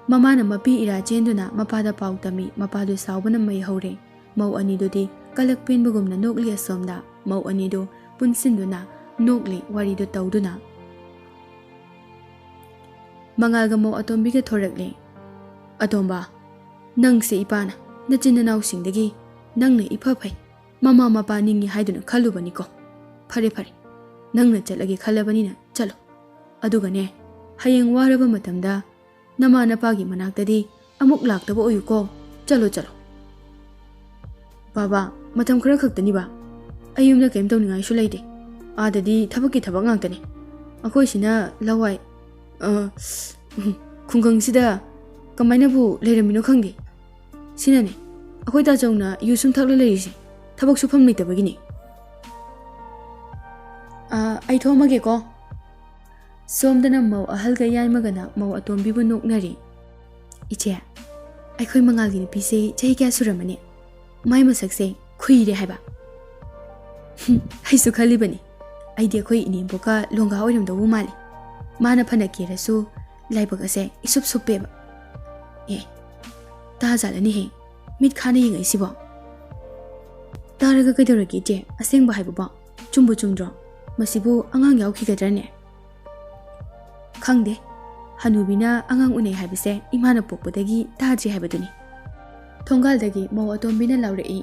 ꯃꯃꯥꯅ ꯃꯄꯤ ꯏꯔꯥ ꯆꯦꯟꯗꯨꯅ ꯃꯄꯥꯗ ꯄꯥꯎ ꯇꯝꯃꯤ꯫ ꯃꯄꯥꯗꯨ ꯁꯥꯎꯕꯅ ꯃꯩ ꯍꯧꯔꯦ꯫ ꯃꯧ ꯑꯅꯤꯗꯨꯗꯤ ꯀꯂꯛ ꯄꯦꯟꯕꯒꯨꯝꯅ ꯅꯣꯛꯂꯤ꯫ ꯑꯁꯣꯝꯗ ꯃꯧ ꯑꯅꯤꯗꯨ ꯄꯨꯟꯁꯤꯟꯗꯨꯅ ꯅꯣꯛꯂꯤ, ꯋꯥꯔꯤꯗꯨ ꯇꯧꯗꯨꯅ꯫ ꯃꯉꯥꯜꯒ ꯃꯧ ꯑꯇꯣꯝꯕꯤꯒ ꯊꯣꯔꯛꯂꯦ꯫ "ꯑꯇꯣꯝꯕ, ꯅꯪꯁꯦ ꯏꯄꯥꯅ ꯅꯆꯤꯟ ꯅꯅꯥꯎꯁꯤꯡꯗꯒꯤ ꯅꯪꯅ ꯏꯐ ꯐꯩ, ꯃꯃꯥ ꯃꯄꯥ ꯅꯤꯡꯉꯤ ꯍꯥꯏꯗꯨꯅ ꯈꯜꯂꯨꯕꯅꯤꯀꯣ꯫ ꯐꯔꯦ, ꯐꯔꯦ, ꯅꯪꯅ ꯆꯠꯂꯒꯦ ꯈꯜꯂꯕꯅꯤꯅ ꯆꯠꯂꯣ꯫ ꯑꯗꯨꯒꯅꯦ, ꯍꯌꯦꯡ ꯋꯥꯔꯕ ꯃꯇꯝꯗ ꯅꯃꯥ ꯅꯄꯥꯒꯤ ꯃꯅꯥꯛꯇꯗꯤ ꯑꯃꯨꯛ ꯂꯥꯛꯇꯕ ꯑꯣꯏꯌꯨꯀꯣ꯫ ꯆꯠꯂꯣ, ꯆꯠꯂꯣ꯫" "ꯕꯥꯕꯥ, ꯃꯇꯝ ꯈꯔ ꯈꯛꯇꯅꯤꯕ꯫ ꯑꯩ ꯌꯨꯝꯗ ꯀꯔꯤꯝ ꯇꯧꯅꯤꯡꯉꯥꯏꯁꯨ ꯂꯩꯇꯦ꯫ ꯑꯥꯗꯗꯤ ꯊꯕꯛꯀꯤ ꯊꯕꯛ ꯉꯥꯛꯇꯅꯤ꯫ ꯑꯩꯈꯣꯏꯁꯤꯅ ꯂꯋꯥꯏ, ꯑ, ꯎꯝ, ꯈꯨꯡꯒꯪꯁꯤꯗ ꯀꯃꯥꯏꯅꯕꯨ ꯂꯩꯔꯝꯃꯤꯅꯣ ꯈꯪꯗꯦ꯫ ꯁꯤꯅꯅꯦ, ꯑꯩꯈꯣꯏ ꯇꯥꯆꯧꯅ ꯌꯨ ꯁꯨꯝ ꯊꯛꯂ ꯂꯩꯔꯤꯁꯦ, ꯊꯕꯛ ꯁꯨꯐꯝ ꯂꯩꯇꯕꯒꯤꯅꯤ꯫" "ꯑ, ꯑꯩ ꯊꯣꯛꯑꯝꯃꯒꯦꯀꯣ꯫" ꯁꯣꯝꯗꯅ ꯃꯧ ꯑꯍꯜꯒ ꯌꯥꯏꯃꯒꯅ ꯃꯧ ꯑꯇꯣꯝꯕꯤꯕꯨ ꯅꯣꯛꯅꯔꯤ꯫ "ꯏꯆꯦ, ꯑꯩꯈꯣꯏ ꯃꯉꯥꯜꯒꯤ ꯅꯨꯄꯤꯁꯦ ꯆꯍꯤ ꯀꯌꯥ ꯁꯨꯔꯝꯃꯅꯤ? ꯃꯥꯏ ꯃꯁꯛꯁꯦ ꯈꯨꯏꯔꯦ ꯍꯥꯏꯕ꯫" "ꯍꯨꯝ, ꯑꯩꯁꯨ ꯈꯜꯂꯤꯕꯅꯤ꯫ ꯑꯩꯗꯤ ꯑꯩꯈꯣꯏ ꯏꯅꯦꯝꯕꯣꯛꯀ ꯂꯣꯡꯒꯥ ꯑꯣꯏꯔꯝꯗꯧꯕ ꯃꯥꯜꯂꯤ꯫ ꯃꯥꯅ ꯐꯅ ꯀꯦꯔꯁꯨ ꯂꯥꯏꯕꯛ ꯑꯁꯦ ꯏꯁꯨꯞ ꯁꯨꯞꯄꯦꯕ꯫ ꯑꯦ, ꯇꯥꯖꯥꯠꯂꯅꯦꯍꯦ, ꯃꯤꯠ ꯈꯥꯅ ꯌꯦꯡꯉꯛꯏꯁꯤꯕꯣ?" "ꯇꯥꯔꯒ ꯀꯩꯗꯧꯔꯒꯦ ꯏꯆꯦ? ꯑꯁꯦꯡꯕ ꯍꯥꯏꯕꯕꯣ? ꯆꯨꯝꯕꯨ ꯆꯨꯝꯗ꯭ꯔꯣ? ꯃꯁꯤꯕꯨ ꯑꯉꯥꯡ ꯌꯥꯎꯈꯤꯒꯗ꯭ꯔꯅꯦ?" "ꯈꯪꯗꯦ꯫ ꯍꯅꯨꯕꯤꯅ ꯑꯉꯥꯡ ꯎꯅꯩ ꯍꯥꯏꯕꯁꯦ ꯏꯃꯥꯅ ꯄꯣꯛꯄꯗꯒꯤ ꯇꯥꯗ꯭ꯔꯤ ꯍꯥꯏꯕꯗꯨꯅꯤ꯫" ꯊꯣꯡꯒꯥꯜꯗꯒꯤ ꯃꯧ ꯑꯇꯣꯝꯕꯤꯅ ꯂꯥꯎꯔꯛꯏ꯫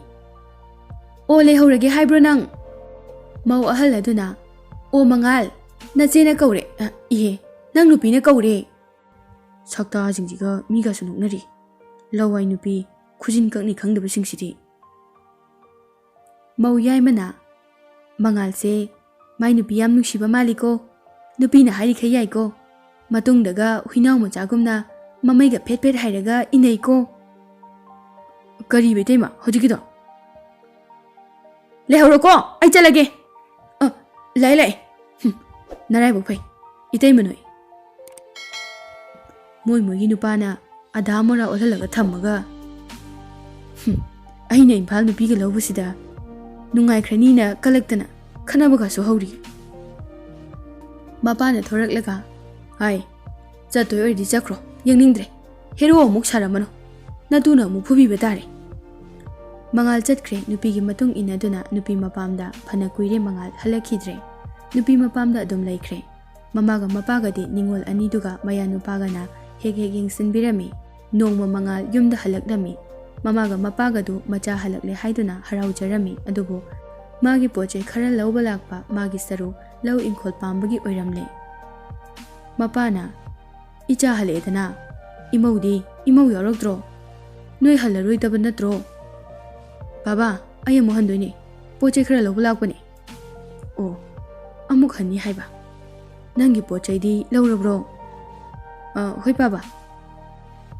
"ꯑꯣ, ꯂꯩꯍꯧꯔꯒꯦ ꯍꯥꯏꯕ꯭ꯔꯣ ꯅꯪ?" ꯃꯧ ꯑꯍꯜ ꯑꯗꯨꯅ, "ꯑꯣ ꯃꯉꯥꯜ, ꯅꯆꯦꯅ ꯀꯧꯔꯦ꯫ ꯑ, ꯏꯍꯦ, ꯅꯪ ꯅꯨꯄꯤꯅ ꯀꯧꯔꯦ꯫" ꯁꯛꯇꯥꯁꯤꯡꯁꯤꯒ ꯃꯤꯒꯁꯨ ꯅꯣꯛꯅꯔꯤ꯫ ꯂꯋꯥꯏ ꯅꯨꯄꯤ, ꯈꯨꯖꯤꯟ ꯀꯛꯅꯤ ꯈꯪꯗꯕꯁꯤꯡꯁꯤꯗꯤ꯫ ꯃꯧ ꯌꯥꯏꯃꯅ, "ꯃꯉꯥꯜꯁꯦ ꯃꯥꯏ ꯅꯨꯄꯤ ꯌꯥꯝ ꯅꯨꯡꯁꯤꯕ ꯃꯥꯜꯂꯤꯀꯣ꯫ ꯅꯨꯄꯤꯅ ꯍꯥꯏꯔꯤꯈꯩ ꯌꯥꯏꯀꯣ꯫ ꯃꯇꯨꯡꯗꯒ ꯍꯨꯏꯅꯥꯎ ꯃꯆꯥꯒꯨꯝꯅ ꯃꯃꯩꯒ ꯐꯦꯠ ꯐꯦꯠ ꯍꯥꯏꯔꯒ ꯏꯟꯅꯩꯀꯣ꯫" ꯀꯔꯤꯕ ꯏꯇꯩꯃ ꯍꯧꯖꯤꯛꯀꯤꯗꯣ? ꯂꯩꯍꯧꯔꯣꯀꯣ, ꯑꯩ ꯆꯠꯂꯒꯦ꯫ ꯑ, ꯂꯥꯛꯑꯦ, ꯂꯥꯛꯑꯦ꯫ ꯍꯨꯝ, ꯅꯔꯥꯏꯕꯛ ꯐꯩ, ꯏꯇꯩꯃ ꯅꯣꯏ꯫ ꯃꯣꯏ ꯃꯣꯏꯒꯤ ꯅꯨꯄꯥꯅ ꯑꯗꯥ ꯃꯣꯔꯥ ꯑꯣꯜꯍꯜꯂꯒ ꯊꯝꯃꯒ, ꯍꯨꯝ, ꯑꯩꯅ ꯏꯝꯐꯥꯜ ꯅꯨꯄꯤꯒ ꯂꯧꯕꯁꯤꯗ ꯅꯨꯡꯉꯥꯏꯈ꯭ꯔꯅꯤꯅ ꯀꯜꯂꯛꯇꯅ ꯈꯠꯅꯕꯒꯁꯨ ꯍꯧꯔꯤ꯫ ꯃꯄꯥꯅ ꯊꯣꯔꯛꯂꯒ, "ꯍꯥꯏ, ꯆꯠꯇꯣꯏ ꯑꯣꯏꯔꯗꯤ ꯆꯠꯈ꯭ꯔꯣ, ꯌꯦꯡꯅꯤꯡꯗ꯭ꯔꯦ꯫ ꯍꯦꯔꯣ ꯑꯃꯨꯛ ꯁꯥꯔꯝꯃꯅꯨ, ꯅꯇꯨꯅ ꯑꯃꯨꯛ ꯐꯨꯕꯤꯕ ꯇꯥꯔꯦ꯫" ꯃꯉꯥꯜ ꯆꯠꯈ꯭ꯔꯦ꯫ ꯅꯨꯄꯤꯒꯤ ꯃꯇꯨꯡ ꯏꯟꯅꯗꯨꯅ ꯅꯨꯄꯤ ꯃꯄꯥꯝꯗ ꯐꯅ ꯀꯨꯏꯔꯦ ꯃꯉꯥꯜ ꯍꯜꯂꯛꯈꯤꯗ꯭ꯔꯦ꯫ ꯅꯨꯄꯤ ꯃꯄꯥꯝꯗ ꯑꯗꯨꯝ ꯂꯩꯈ꯭ꯔꯦ꯫ ꯃꯃꯥꯒ ꯃꯄꯥꯒꯗꯤ ꯅꯤꯉꯣꯜ ꯑꯅꯤꯗꯨꯒ ꯃꯌꯥ ꯅꯨꯄꯥꯒꯅ ꯍꯦꯛ ꯍꯦꯛ ꯌꯦꯡꯁꯤꯟꯕꯤꯔꯝꯃꯤ꯫ ꯅꯣꯡꯃ ꯃꯉꯥꯜ ꯌꯨꯝꯗ ꯍꯜꯂꯛꯂꯝꯃꯤ꯫ ꯃꯃꯥꯒ ꯃꯄꯥꯒꯗꯨ ꯃꯆꯥ ꯍꯜꯂꯛꯂꯦ ꯍꯥꯏꯗꯨꯅ ꯍꯔꯥꯎꯖꯔꯝꯃꯤ꯫ ꯑꯗꯨꯕꯨ ꯃꯥꯒꯤ ꯄꯣꯠ ꯆꯩ ꯈꯔ ꯂꯧꯕ ꯂꯥꯛꯄ ꯃꯥꯒꯤ ꯁꯔꯨꯛ ꯂꯧ ꯏꯪꯈꯣꯜ ꯄꯥꯝꯕꯒꯤ ꯑꯣꯏꯔꯝꯂꯦ꯫ ꯃꯄꯥꯅ, "ꯏꯆꯥ ꯍꯜꯂꯛꯑꯦꯗꯅ, ꯏꯃꯧꯗꯤ? ꯏꯃꯧ ꯌꯥꯎꯔꯛꯇ꯭ꯔꯣ? ꯅꯣꯏ ꯍꯜꯂꯔꯣꯏꯗꯕ ꯅꯠꯇ꯭ꯔꯣ?" "ꯕꯥꯕꯥ, ꯑꯩ ꯑꯃꯨꯛ ꯍꯟꯗꯣꯏꯅꯦ, ꯄꯣꯠ ꯆꯩ ꯈꯔ ꯂꯧꯕ ꯂꯥꯛꯄꯅꯦ꯫" "ꯑꯣ, ꯑꯃꯨꯛ ꯍꯟꯅꯤ ꯍꯥꯏꯕ? ꯅꯪꯒꯤ ꯄꯣꯠ ꯆꯩꯗꯤ ꯂꯧꯔꯕ꯭ꯔꯣ?" "ꯑ, ꯍꯣꯏ ꯄꯥꯕ꯫"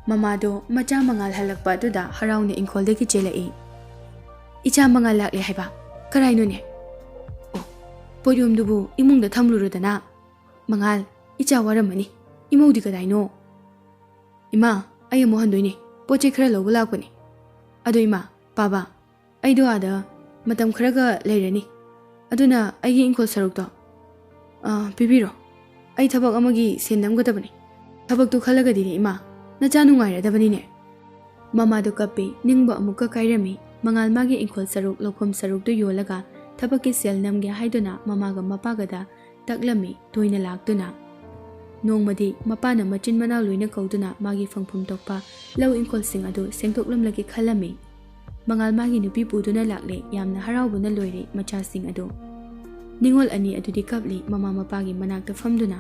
ꯃꯃꯥꯗꯣ ꯃꯆꯥ ꯃꯉꯥꯜ ꯍꯜꯂꯛꯄ ꯑꯗꯨꯗ ꯍꯔꯥꯎꯅ ꯏꯪꯈꯣꯜꯗꯒꯤ ꯆꯦꯜꯂꯛꯏ꯫ "ꯏꯆꯥ ꯃꯉꯥꯜ ꯂꯥꯛꯂꯦ ꯍꯥꯏꯕ? ꯀꯔꯥꯏꯅꯣꯅꯦ?" "ꯑꯣ, ꯄꯣꯠꯌꯣꯝꯗꯨꯕꯨ ꯏꯃꯨꯡꯗ ꯊꯝꯂꯨꯔꯣꯗꯅ꯫ ꯃꯉꯥꯜ, ꯏꯆꯥ ꯋꯥꯔꯝꯃꯅꯤ꯫ ꯏꯃꯧꯗꯤ ꯀꯗꯥꯏꯅꯣ?" "ꯏꯃꯥ, ꯑꯩ ꯑꯃꯨꯛ ꯍꯟꯗꯣꯏꯅꯦ, ꯄꯣꯠ ꯆꯩ ꯈꯔ ꯂꯧꯕ ꯂꯥꯛꯄꯅꯦ꯫ ꯑꯗꯣ ꯏꯃꯥ, ꯄꯥꯕ, ꯑꯩꯗꯣ ꯑꯥꯗ ꯃꯇꯝ ꯈꯔꯒ ꯂꯩꯔꯅꯤ, ꯑꯗꯨꯅ ꯑꯩꯒꯤ ꯏꯪꯈꯣꯜ ꯁꯔꯨꯛꯇꯣ, ꯑ, ꯄꯤꯕꯤꯔꯣ꯫ ꯑꯩ ꯊꯕꯛ ꯑꯃꯒꯤ ꯁꯦꯟ ꯅꯝꯒꯗꯕꯅꯤ꯫ ꯊꯕꯛꯇꯣ ꯈꯜꯂꯒꯗꯤꯅꯦ ꯏꯃꯥ, ꯅꯆꯥ ꯅꯨꯡꯉꯥꯏꯔꯗꯕꯅꯤꯅꯦ꯫" ꯃꯃꯥꯗꯣ ꯀꯞꯄꯤ, ꯅꯤꯡꯕ ꯑꯃꯨꯛꯀ ꯀꯥꯏꯔꯝꯃꯤ꯫ ꯃꯉꯥꯜ ꯃꯥꯒꯤ ꯏꯪꯈꯣꯜ ꯁꯔꯨꯛ ꯂꯧꯐꯝ ꯁꯔꯨꯛꯇꯨ ꯌꯣꯜꯂꯒ ꯊꯕꯛꯀꯤ ꯁꯦꯜ ꯅꯝꯒꯦ ꯍꯥꯏꯗꯨꯅ ꯃꯃꯥꯒ ꯃꯄꯥꯒꯗ ꯇꯛꯂꯝꯃꯤ, ꯇꯣꯏꯅ ꯂꯥꯛꯇꯨꯅ꯫ ꯅꯣꯡꯃꯗꯤ ꯃꯄꯥꯅ ꯃꯆꯤꯟ ꯃꯅꯥꯎ ꯂꯣꯏꯅ ꯀꯧꯗꯨꯅ ꯃꯥꯒꯤ ꯐꯪꯐꯝ ꯊꯣꯛꯄ ꯂꯧ ꯏꯪꯈꯣꯜꯁꯤꯡ ꯑꯗꯨ ꯁꯦꯡꯗꯣꯛꯂꯝꯂꯒꯦ ꯈꯜꯂꯝꯃꯤ꯫ ꯃꯉꯥꯜ ꯃꯥꯒꯤ ꯅꯨꯄꯤ ꯄꯨꯗꯨꯅ ꯂꯥꯛꯂꯦ, ꯌꯥꯝꯅ ꯍꯔꯥꯎꯕꯅ ꯂꯣꯏꯔꯦ ꯃꯆꯥꯁꯤꯡ ꯑꯗꯨ꯫ ꯅꯤꯉꯣꯜ ꯑꯅꯤ ꯑꯗꯨꯗꯤ ꯀꯞꯂꯤ, ꯃꯃꯥ ꯃꯄꯥꯒꯤ ꯃꯅꯥꯛꯇ ꯐꯝꯗꯨꯅ꯫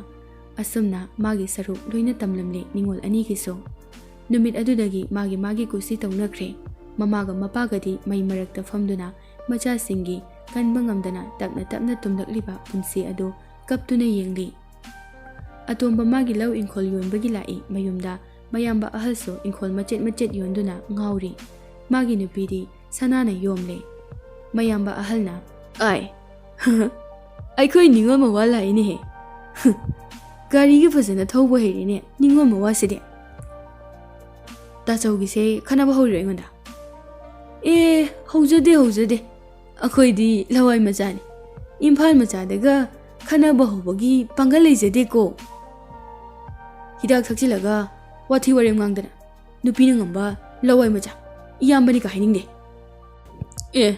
ꯑꯁꯨꯝꯅ ꯃꯥꯒꯤ ꯁꯔꯨꯛ ꯂꯣꯏꯅ ꯇꯝꯂꯝꯂꯦ ꯅꯤꯉꯣꯜ ꯑꯅꯤꯒꯤꯁꯨ꯫ ꯅꯨꯃꯤꯠ ꯑꯗꯨꯗꯒꯤ ꯃꯥꯒꯤ ꯃꯥꯒꯤ ꯀꯨꯁꯤ ꯇꯧꯅꯈ꯭ꯔꯦ꯫ ꯃꯃꯥꯒ ꯃꯄꯥꯒꯗꯤ ꯃꯩ ꯃꯔꯛꯇ ꯐꯝꯗꯨꯅ ꯃꯆꯥꯁꯤꯡꯒꯤ ꯀꯟꯕ ꯉꯝꯗꯅ ꯇꯞꯅ ꯇꯞꯅ ꯇꯨꯝꯂꯛꯂꯤꯕ ꯄꯨꯟꯁꯤ ꯑꯗꯨ ꯀꯞꯇꯨꯅ ꯌꯦꯡꯂꯤ꯫ ꯑꯇꯣꯝꯕ ꯃꯥꯒꯤ ꯂꯧ ꯏꯪꯈꯣꯜ ꯌꯣꯟꯕꯒꯤ ꯂꯥꯛꯏ ꯃꯌꯨꯝꯗ꯫ ꯃꯌꯥꯝꯕ ꯑꯍꯜꯁꯨ ꯏꯪꯈꯣꯜ ꯃꯆꯦꯠ ꯃꯆꯦꯠ ꯌꯣꯟꯗꯨꯅ ꯉꯥꯎꯔꯤ꯫ ꯃꯥꯒꯤ ꯅꯨꯄꯤꯗꯤ ꯁꯅꯥꯅ ꯌꯣꯝꯂꯦ꯫ ꯃꯌꯥꯝꯕ ꯑꯍꯜꯅ, "ꯑꯥꯏ, ꯑꯩꯈꯣꯏ ꯅꯤꯉꯣꯜ ꯃꯋꯥ ꯂꯥꯛꯏꯅꯦꯍꯦ꯫ ꯒꯥꯔꯤꯒ ꯐꯖꯅ ꯊꯧꯕ ꯍꯩꯔꯦꯅꯦ ꯅꯤꯉꯣꯜ ꯃꯋꯥꯁꯤꯗꯤ꯫ ꯇꯥꯆꯧꯒꯤꯁꯦ ꯈꯟꯅꯕ ꯍꯧꯔꯤꯔꯣ ꯑꯩꯉꯣꯟꯗ?" "ꯑꯦ, ꯍꯧꯖꯗꯦ, ꯍꯧꯖꯗꯦ꯫ ꯑꯩꯈꯣꯏꯗꯤ ꯂꯋꯥꯏ ꯃꯆꯥꯅꯤ꯫ ꯏꯝꯐꯥꯜ ꯃꯆꯥꯗꯒ ꯈꯟꯅꯕ ꯍꯧꯕꯒꯤ ꯄꯥꯡꯒꯜ ꯂꯩꯖꯗꯦꯀꯣ꯫ ꯍꯤꯗꯥꯛ ꯊꯛꯆꯤꯜꯂꯒ ꯋꯥꯊꯤ ꯋꯥꯔꯦꯝ ꯉꯥꯡꯗꯅ ꯅꯨꯄꯤꯅ ꯉꯝꯕ ꯂꯋꯥꯏ ꯃꯆꯥ ꯏꯌꯥꯝꯕꯅꯤꯒ ꯍꯥꯏꯅꯤꯡꯗꯦ꯫" "ꯑꯦ,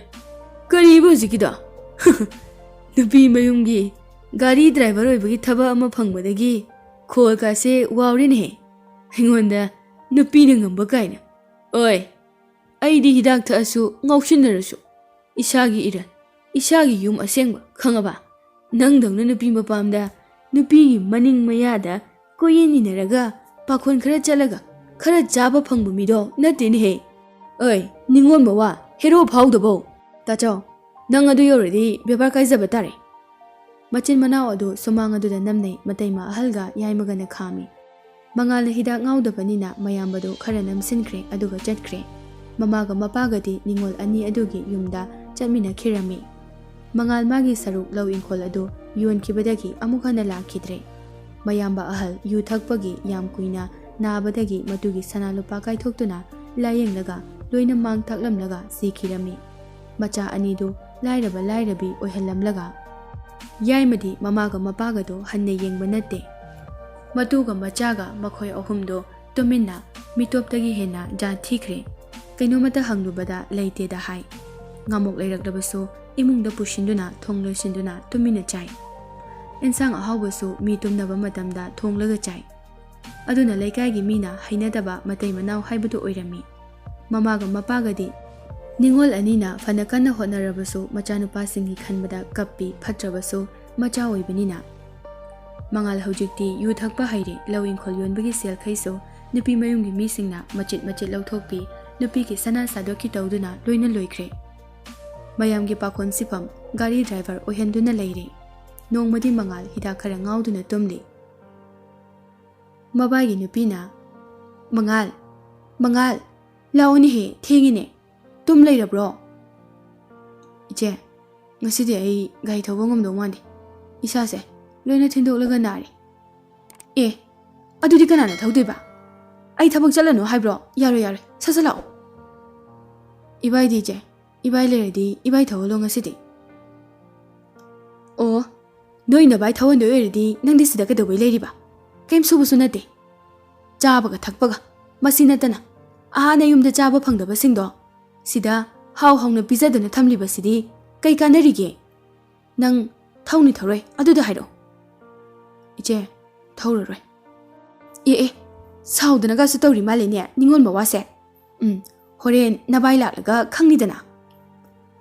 ꯀꯔꯤꯕ ꯍꯧꯖꯤꯛꯀꯤꯗꯣ?" "ꯅꯨꯄꯤ ꯃꯌꯨꯝꯒꯤ ꯒꯥꯔꯤ ꯗ꯭ꯔꯥꯏꯚꯔ ꯑꯣꯏꯕꯒꯤ ꯊꯕꯛ ꯑꯃ ꯐꯪꯕꯗꯒꯤ ꯈꯣꯜꯒꯁꯦ ꯋꯥꯎꯔꯦꯅꯦꯍꯦ꯫ ꯑꯩꯉꯣꯟꯗ ꯅꯨꯄꯤꯅ ꯉꯝꯕ ꯀꯥꯏꯅ꯫ ꯑꯣꯏ, ꯑꯩꯗꯤ ꯍꯤꯗꯥꯛ ꯊꯛꯑꯁꯨ ꯉꯥꯎꯁꯤꯟꯅꯔꯁꯨ ꯏꯁꯥꯒꯤ ꯏꯔꯟ, ꯏꯁꯥꯒꯤ ꯌꯨꯝ ꯑꯁꯦꯡꯕ, ꯈꯪꯉꯕ? ꯅꯪꯗꯧꯅ ꯅꯨꯄꯤ ꯃꯄꯥꯝꯗ ꯅꯨꯄꯤꯒꯤ ꯃꯅꯤꯡ ꯃꯌꯥꯗ ꯀꯣꯏꯌꯦꯟ ꯏꯟꯅꯔꯒ ꯄꯥꯈꯣꯟ ꯈꯔ ꯆꯠꯂꯒ ꯈꯔ ꯆꯥꯕ ꯐꯪꯕ ꯃꯤꯗꯣ ꯅꯠꯇꯦꯅꯦꯍꯦ꯫ ꯑꯣꯏ, ꯅꯤꯉꯣꯜ ꯃꯋꯥ, ꯍꯦꯔꯣ ꯐꯥꯎꯗꯕꯧ꯫ ꯇꯥꯆꯧ, ꯅꯪ ꯑꯗꯨ ꯌꯧꯔꯗꯤ ꯕꯦꯕꯥꯔ ꯀꯥꯏꯖꯕ ꯇꯥꯔꯦ꯫" ꯃꯆꯤꯟ ꯃꯅꯥꯎ ꯑꯗꯨ ꯁꯨꯃꯥꯡ ꯑꯗꯨꯗ ꯅꯝꯅꯩ꯫ ꯃꯇꯩꯃ ꯑꯍꯜꯒ ꯌꯥꯏꯃꯒꯅ ꯈꯥꯝꯃꯤ꯫ ꯃꯉꯥꯜꯅ ꯍꯤꯗꯥꯛ ꯉꯥꯎꯗꯕꯅꯤꯅ ꯃꯌꯥꯝꯕꯗꯨ ꯈꯔ ꯅꯝꯁꯤꯟꯈ꯭ꯔꯦ, ꯑꯗꯨꯒ ꯆꯠꯈ꯭ꯔꯦ꯫ ꯃꯃꯥꯒ ꯃꯄꯥꯒꯗꯤ ꯅꯤꯉꯣꯜ ꯑꯅꯤ ꯑꯗꯨꯒꯤ ꯌꯨꯝꯗ ꯆꯠꯃꯤꯟꯅꯈꯤꯔꯝꯃꯤ꯫ ꯃꯉꯥꯜ ꯃꯥꯒꯤ ꯁꯔꯨꯛ ꯂꯧ ꯏꯪꯈꯣꯜ ꯑꯗꯨ ꯌꯣꯟꯈꯤꯕꯗꯒꯤ ꯑꯃꯨꯛ ꯍꯟꯅ ꯂꯥꯛꯈꯤꯗ꯭ꯔꯦ꯫ ꯃꯌꯥꯝꯕ ꯑꯍꯜ ꯌꯨ ꯊꯛꯄꯒꯤ ꯌꯥꯝ ꯀꯨꯏꯅ ꯅꯥꯕꯗꯒꯤ ꯃꯇꯨꯒꯤ ꯁꯅꯥ ꯂꯨꯄꯥ ꯀꯥꯏꯊꯣꯛꯇꯨꯅ ꯂꯥꯌꯦꯡꯂꯒ ꯂꯣꯏꯅ ꯃꯥꯡ ꯊꯥꯛꯂꯝꯂꯒ ꯁꯤꯈꯤꯔꯝꯃꯤ꯫ ꯃꯆꯥ ꯑꯅꯤꯗꯨ ꯂꯥꯏꯔꯕ ꯂꯥꯏꯔꯕꯤ ꯑꯣꯏꯍꯜꯂꯝꯂꯒ ꯌꯥꯏꯃꯗꯤ ꯃꯃꯥꯒ ꯃꯄꯥꯒꯗꯣ ꯍꯟꯅ ꯌꯦꯡꯕ ꯅꯠꯇꯦ꯫ ꯃꯇꯨꯒ ꯃꯆꯥꯒ ꯃꯈꯣꯏ ꯑꯍꯨꯝꯗꯣ ꯇꯨꯃꯤꯟꯅ ꯃꯤꯇꯣꯞꯇꯒꯤ ꯍꯦꯟꯅ ꯖꯥꯠ ꯊꯤꯈ꯭ꯔꯦ꯫ ꯀꯩꯅꯣꯃꯇ ꯍꯪꯂꯨꯕꯗ ꯂꯩꯇꯦꯗ ꯍꯥꯏ꯫ ꯉꯥꯃꯣꯛ ꯂꯩꯔꯛꯂꯕꯁꯨ ꯏꯃꯨꯡꯗ ꯄꯨꯁꯤꯟꯗꯨꯅ ꯊꯣꯡ ꯂꯣꯟꯁꯤꯟꯗꯨꯅ ꯇꯨꯃꯤꯟꯅ ꯆꯥꯏ꯫ ꯏꯟꯁꯥꯡ ꯑꯍꯥꯎꯕꯁꯨ ꯃꯤ ꯇꯨꯝꯅꯕ ꯃꯇꯝꯗ ꯊꯣꯡꯂꯒ ꯆꯥꯏ꯫ ꯑꯗꯨꯅ ꯂꯩꯀꯥꯏꯒꯤ ꯃꯤꯅ ꯍꯩꯅꯗꯕ ꯃꯇꯩ ꯃꯅꯥꯎ ꯍꯥꯏꯕꯗꯨ ꯑꯣꯏꯔꯝꯃꯤ꯫ ꯃꯃꯥꯒ ꯃꯄꯥꯒꯗꯤ ꯅꯤꯉꯣꯜ ꯑꯅꯤꯅ ꯐꯅ ꯀꯟꯅ ꯍꯣꯠꯅꯔꯕꯁꯨ ꯃꯆꯥꯅꯨꯄꯥꯁꯤꯡꯒꯤ ꯈꯟꯕꯗ ꯀꯞꯄꯤ, ꯐꯠꯇ꯭ꯔꯕꯁꯨ ꯃꯆꯥ ꯑꯣꯏꯕꯅꯤꯅ꯫ ꯃꯉꯥꯜ ꯍꯧꯖꯤꯛꯇꯤ ꯌꯨ ꯊꯛꯄ ꯍꯩꯔꯦ, ꯂꯧ ꯏꯪꯈꯣꯜ ꯌꯣꯟꯕꯒꯤ ꯁꯦꯜꯈꯩꯁꯨ ꯅꯨꯄꯤ ꯃꯌꯨꯝꯒꯤ ꯃꯤꯁꯤꯡꯅ ꯃꯆꯤꯠ ꯃꯆꯤꯠ ꯂꯧꯊꯣꯛꯄꯤ, ꯅꯨꯄꯤꯒꯤ ꯁꯅꯥ ꯁꯥꯗꯣꯛꯈꯤ ꯇꯧꯗꯨꯅ ꯂꯣꯏꯅ ꯂꯣꯏꯈ꯭ꯔꯦ꯫ ꯃꯌꯥꯝꯒꯤ ꯄꯥꯈꯣꯟ ꯁꯤꯐꯝ ꯒꯥꯔꯤ ꯗ꯭ꯔꯥꯏꯚꯔ ꯑꯣꯏꯍꯟꯗꯨꯅ ꯂꯩꯔꯦ꯫ ꯅꯣꯡꯃꯗꯤ ꯃꯉꯥꯜ ꯍꯤꯗꯥꯛ ꯈꯔ ꯉꯥꯎꯗꯨꯅ ꯇꯨꯝꯂꯤ꯫ ꯃꯕꯥꯏꯒꯤ ꯅꯨꯄꯤꯅ, "ꯃꯉꯥꯜ, ꯃꯉꯥꯜ, "ꯂꯥꯛꯑꯣꯅꯦꯍꯦ, ꯊꯦꯡꯉꯤꯅꯦ꯫ ꯇꯨꯝ ꯂꯩꯔꯕ꯭ꯔꯣ?" "ꯏꯆꯦ, ꯉꯁꯤꯗꯤ ꯑꯩ ꯒꯥꯔꯤ ꯊꯧꯕ ꯉꯝꯗꯧ ꯃꯥꯟꯗꯦ꯫ ꯏꯁꯥꯁꯦ ꯂꯣꯏꯅ ꯊꯤꯟꯗꯣꯛꯂꯒ ꯅꯥꯔꯦ"꯫ "ꯑꯦ, ꯑꯗꯨꯗꯤ ꯀꯅꯥꯅ ꯊꯧꯗꯣꯏꯕ? ꯑꯩ ꯊꯕꯛ ꯆꯠꯂꯅꯨ ꯍꯥꯏꯕ꯭ꯔꯣ? ꯌꯥꯔꯣꯏ, ꯌꯥꯔꯣꯏ, ꯁꯠ ꯁꯠ ꯂꯥꯛꯑꯣ"꯫ "ꯏꯕꯥꯏꯗꯤ ꯏꯆꯦ? ꯏꯕꯥꯏ ꯂꯩꯔꯗꯤ ꯏꯕꯥꯏ ꯊꯧꯍꯜꯂꯣ ꯉꯁꯤꯗꯤ"꯫ "ꯑꯣ, ꯅꯣꯏ ꯅꯕꯥꯏ ꯊꯧꯍꯟꯗꯣꯏ ꯑꯣꯏꯔꯗꯤ ꯅꯪꯗꯤ ꯁꯤꯗ ꯀꯩꯗꯧꯕꯩ ꯂꯩꯔꯤꯕ? ꯀꯩꯝ ꯁꯨꯕꯁꯨ ꯅꯠꯇꯦ꯫ ꯆꯥꯕꯒ ꯊꯛꯄꯒ, ꯃꯁꯤ ꯅꯠꯇꯅ ꯑꯍꯥꯟꯅ ꯌꯨꯝꯗ ꯆꯥꯕ ꯐꯪꯗꯕꯁꯤꯡꯗꯣ ꯁꯤꯗ ꯍꯥꯎ ꯍꯥꯎꯅ ꯄꯤꯖꯗꯨꯅ ꯊꯝꯂꯤꯕꯁꯤꯗꯤ ꯀꯩ ꯀꯥꯟꯅꯔꯤꯒꯦ? ꯅꯪ ꯊꯧꯅꯤ ꯊꯧꯔꯣꯏ ꯑꯗꯨꯗ ꯍꯥꯏꯔꯛꯑꯣ"꯫ "ꯏꯆꯦ, ꯊꯧꯔꯔꯣꯏ"꯫ "ꯑꯦ ꯑꯦ, ꯁꯥꯎꯗꯅꯒꯁꯨ ꯇꯧꯔꯤ ꯃꯥꯜꯂꯦꯅꯦ ꯅꯤꯉꯣꯜ ꯃꯋꯥꯁꯦ꯫ ꯎꯝ, ꯍꯣꯔꯦꯟ ꯅꯕꯥꯏ ꯂꯥꯛꯂꯒ ꯈꯪꯅꯤꯗꯅ꯫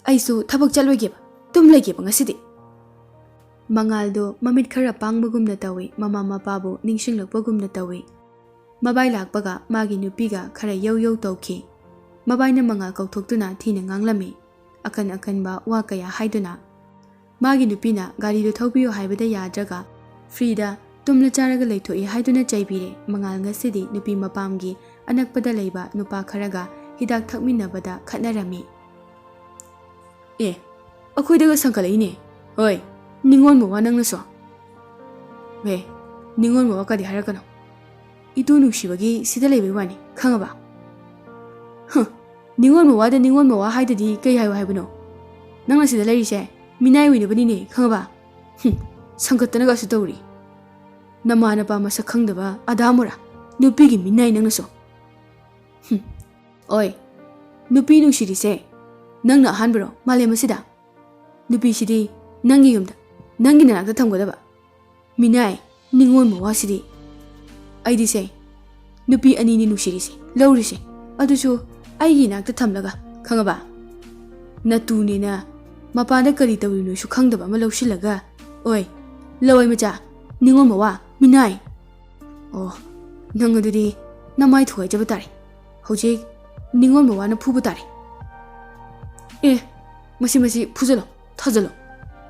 ꯑꯩꯁꯨ ꯊꯕꯛ ꯆꯠꯂꯣꯏꯒꯦꯕ, ꯇꯨꯝ ꯂꯩꯒꯦꯕ ꯉꯁꯤꯗꯤ"꯫ ꯃꯉꯥꯜꯗꯣ ꯃꯃꯤꯠ ꯈꯔ ꯄꯥꯡꯕꯒꯨꯝꯅ ꯇꯧꯏ, ꯃꯃꯥ ꯃꯄꯥꯕꯨ ꯅꯤꯡꯁꯤꯡꯂꯛꯄꯒꯨꯝꯅ ꯇꯧꯏ꯫ ꯃꯕꯥꯏ ꯂꯥꯛꯄꯒ ꯃꯥꯒꯤ ꯅꯨꯄꯤꯒ ꯈꯔ ꯌꯧ ꯌꯧ ꯇꯧꯈꯤ꯫ ꯃꯕꯥꯏꯅ ꯃꯉꯥꯜ ꯀꯧꯊꯣꯛꯇꯨꯅ ꯊꯤꯅ ꯉꯥꯡꯂꯝꯃꯤ, ꯑꯀꯟ ꯑꯀꯟꯕ ꯋꯥ ꯀꯌꯥ ꯍꯥꯏꯗꯨꯅ꯫ ꯃꯥꯒꯤ ꯅꯨꯄꯤꯅ ꯒꯥꯔꯤꯗꯨ ꯊꯧꯕꯤꯌꯨ ꯍꯥꯏꯕꯗ ꯌꯥꯗ꯭ꯔꯒ, ꯐ꯭ꯔꯤꯗ ꯇꯨꯝꯂ ꯆꯥꯔꯒ ꯂꯩꯊꯣꯛꯏ ꯍꯥꯏꯗꯨꯅ ꯆꯩꯕꯤꯔꯦ꯫ ꯃꯉꯥꯜ ꯉꯁꯤꯗꯤ ꯅꯨꯄꯤ ꯃꯄꯥꯝꯒꯤ ꯑꯅꯛꯄꯗ ꯂꯩꯕ ꯅꯨꯄꯥ ꯈꯔꯒ ꯍꯤꯗꯥꯛ ꯊꯛꯃꯤꯟꯅꯕꯗ ꯈꯠꯅꯔꯝꯃꯤ꯫ "ꯑꯦ, ꯑꯩꯈꯣꯏꯗꯒ ꯁꯪꯀꯠꯂꯛꯏꯅꯦ꯫ ꯍꯣꯏ, ꯅꯤꯉꯣꯜ ꯃꯋꯥ ꯅꯪꯅꯁꯨ"꯫ "ꯑꯦ, ꯅꯤꯉꯣꯜ ꯃꯋꯥ ꯀꯗꯤ ꯍꯥꯏꯔꯛꯀꯅꯣ꯫ ꯏꯇꯨ ꯅꯨꯡꯁꯤꯕꯒꯤ ꯁꯤꯗ ꯂꯩꯕꯩ ꯋꯥꯅꯤ, ꯈꯪꯉꯕ?" "ꯍꯨꯝ, ꯅꯤꯉꯣꯜ ꯃꯋꯥꯗ ꯅꯤꯉꯣꯜ ꯃꯋꯥ ꯍꯥꯏꯗꯗꯤ ꯀꯩ ꯍꯥꯏꯌꯨ ꯍꯥꯏꯕꯅꯣ? ꯅꯪꯅ ꯁꯤꯗ ꯂꯩꯔꯤꯁꯦ ꯃꯤꯅꯥꯏ ꯑꯣꯏꯅꯕꯅꯤꯅꯦ, ꯈꯪꯉꯕ? ꯍꯨꯝ, ꯁꯪꯀꯠꯇꯅꯒꯁꯨ ꯇꯧꯔꯤ꯫ ꯅꯃꯥ ꯅꯄꯥ ꯃꯁꯛ ꯈꯪꯗꯕ ꯑꯗꯥ ꯃꯣꯔꯥ, ꯅꯨꯄꯤꯒꯤ ꯃꯤꯅꯥꯏ ꯅꯪꯅꯁꯨ꯫ ꯍꯨꯝ, ꯑꯣꯏ, ꯅꯨꯄꯤ ꯅꯨꯡꯁꯤꯔꯤꯁꯦ ꯅꯪꯅ ꯑꯍꯥꯟꯕꯔꯣ ꯃꯥꯂꯦꯝ ꯑꯁꯤꯗ? ꯅꯨꯄꯤꯁꯤꯗꯤ ꯅꯪꯒꯤ ꯌꯨꯝꯗ, ꯅꯪꯒꯤ ꯅꯅꯥꯛꯇ ꯊꯝꯒꯗꯕ꯫ ꯃꯤꯅꯥꯏ, ꯅꯤꯉꯣꯜ ꯃꯋꯥꯁꯤꯗꯤ꯫ ꯑꯩꯗꯤꯁꯦ, ꯅꯨꯄꯤ ꯑꯅꯤꯅꯤ ꯅꯨꯡꯁꯤꯔꯤꯁꯦ, ꯂꯧꯔꯤꯁꯦ, ꯑꯗꯨꯁꯨ ꯑꯩꯒꯤ ꯏꯅꯥꯛꯇ ꯊꯝꯂꯒ, ꯈꯪꯉꯕ? ꯅꯇꯨꯅꯦꯅ ꯃꯄꯥꯟꯗ ꯀꯔꯤ ꯇꯧꯔꯤꯅꯣꯁꯨ ꯈꯪꯗꯕ ꯑꯃ ꯂꯧꯁꯤꯜꯂꯒ, ꯑꯣꯏ, ꯂꯋꯥꯏ ꯃꯆꯥ, ꯅꯤꯉꯣꯜ ꯃꯋꯥ, ꯃꯤꯅꯥꯏ꯫ ꯑꯣ, ꯅꯪ ꯑꯗꯨꯗꯤ ꯅꯃꯥꯏ ꯊꯨꯒꯥꯏꯖꯕ ꯇꯥꯔꯦ꯫ ꯍꯧꯖꯤꯛ ꯅꯤꯉꯣꯜ ꯃꯋꯥꯅ ꯐꯨꯕ ꯇꯥꯔꯦ꯫ ꯑꯦ, ꯃꯁꯤ, ꯃꯁꯤ ꯐꯨꯖꯜꯂꯣ, ꯊꯥꯖꯜꯂꯣ꯫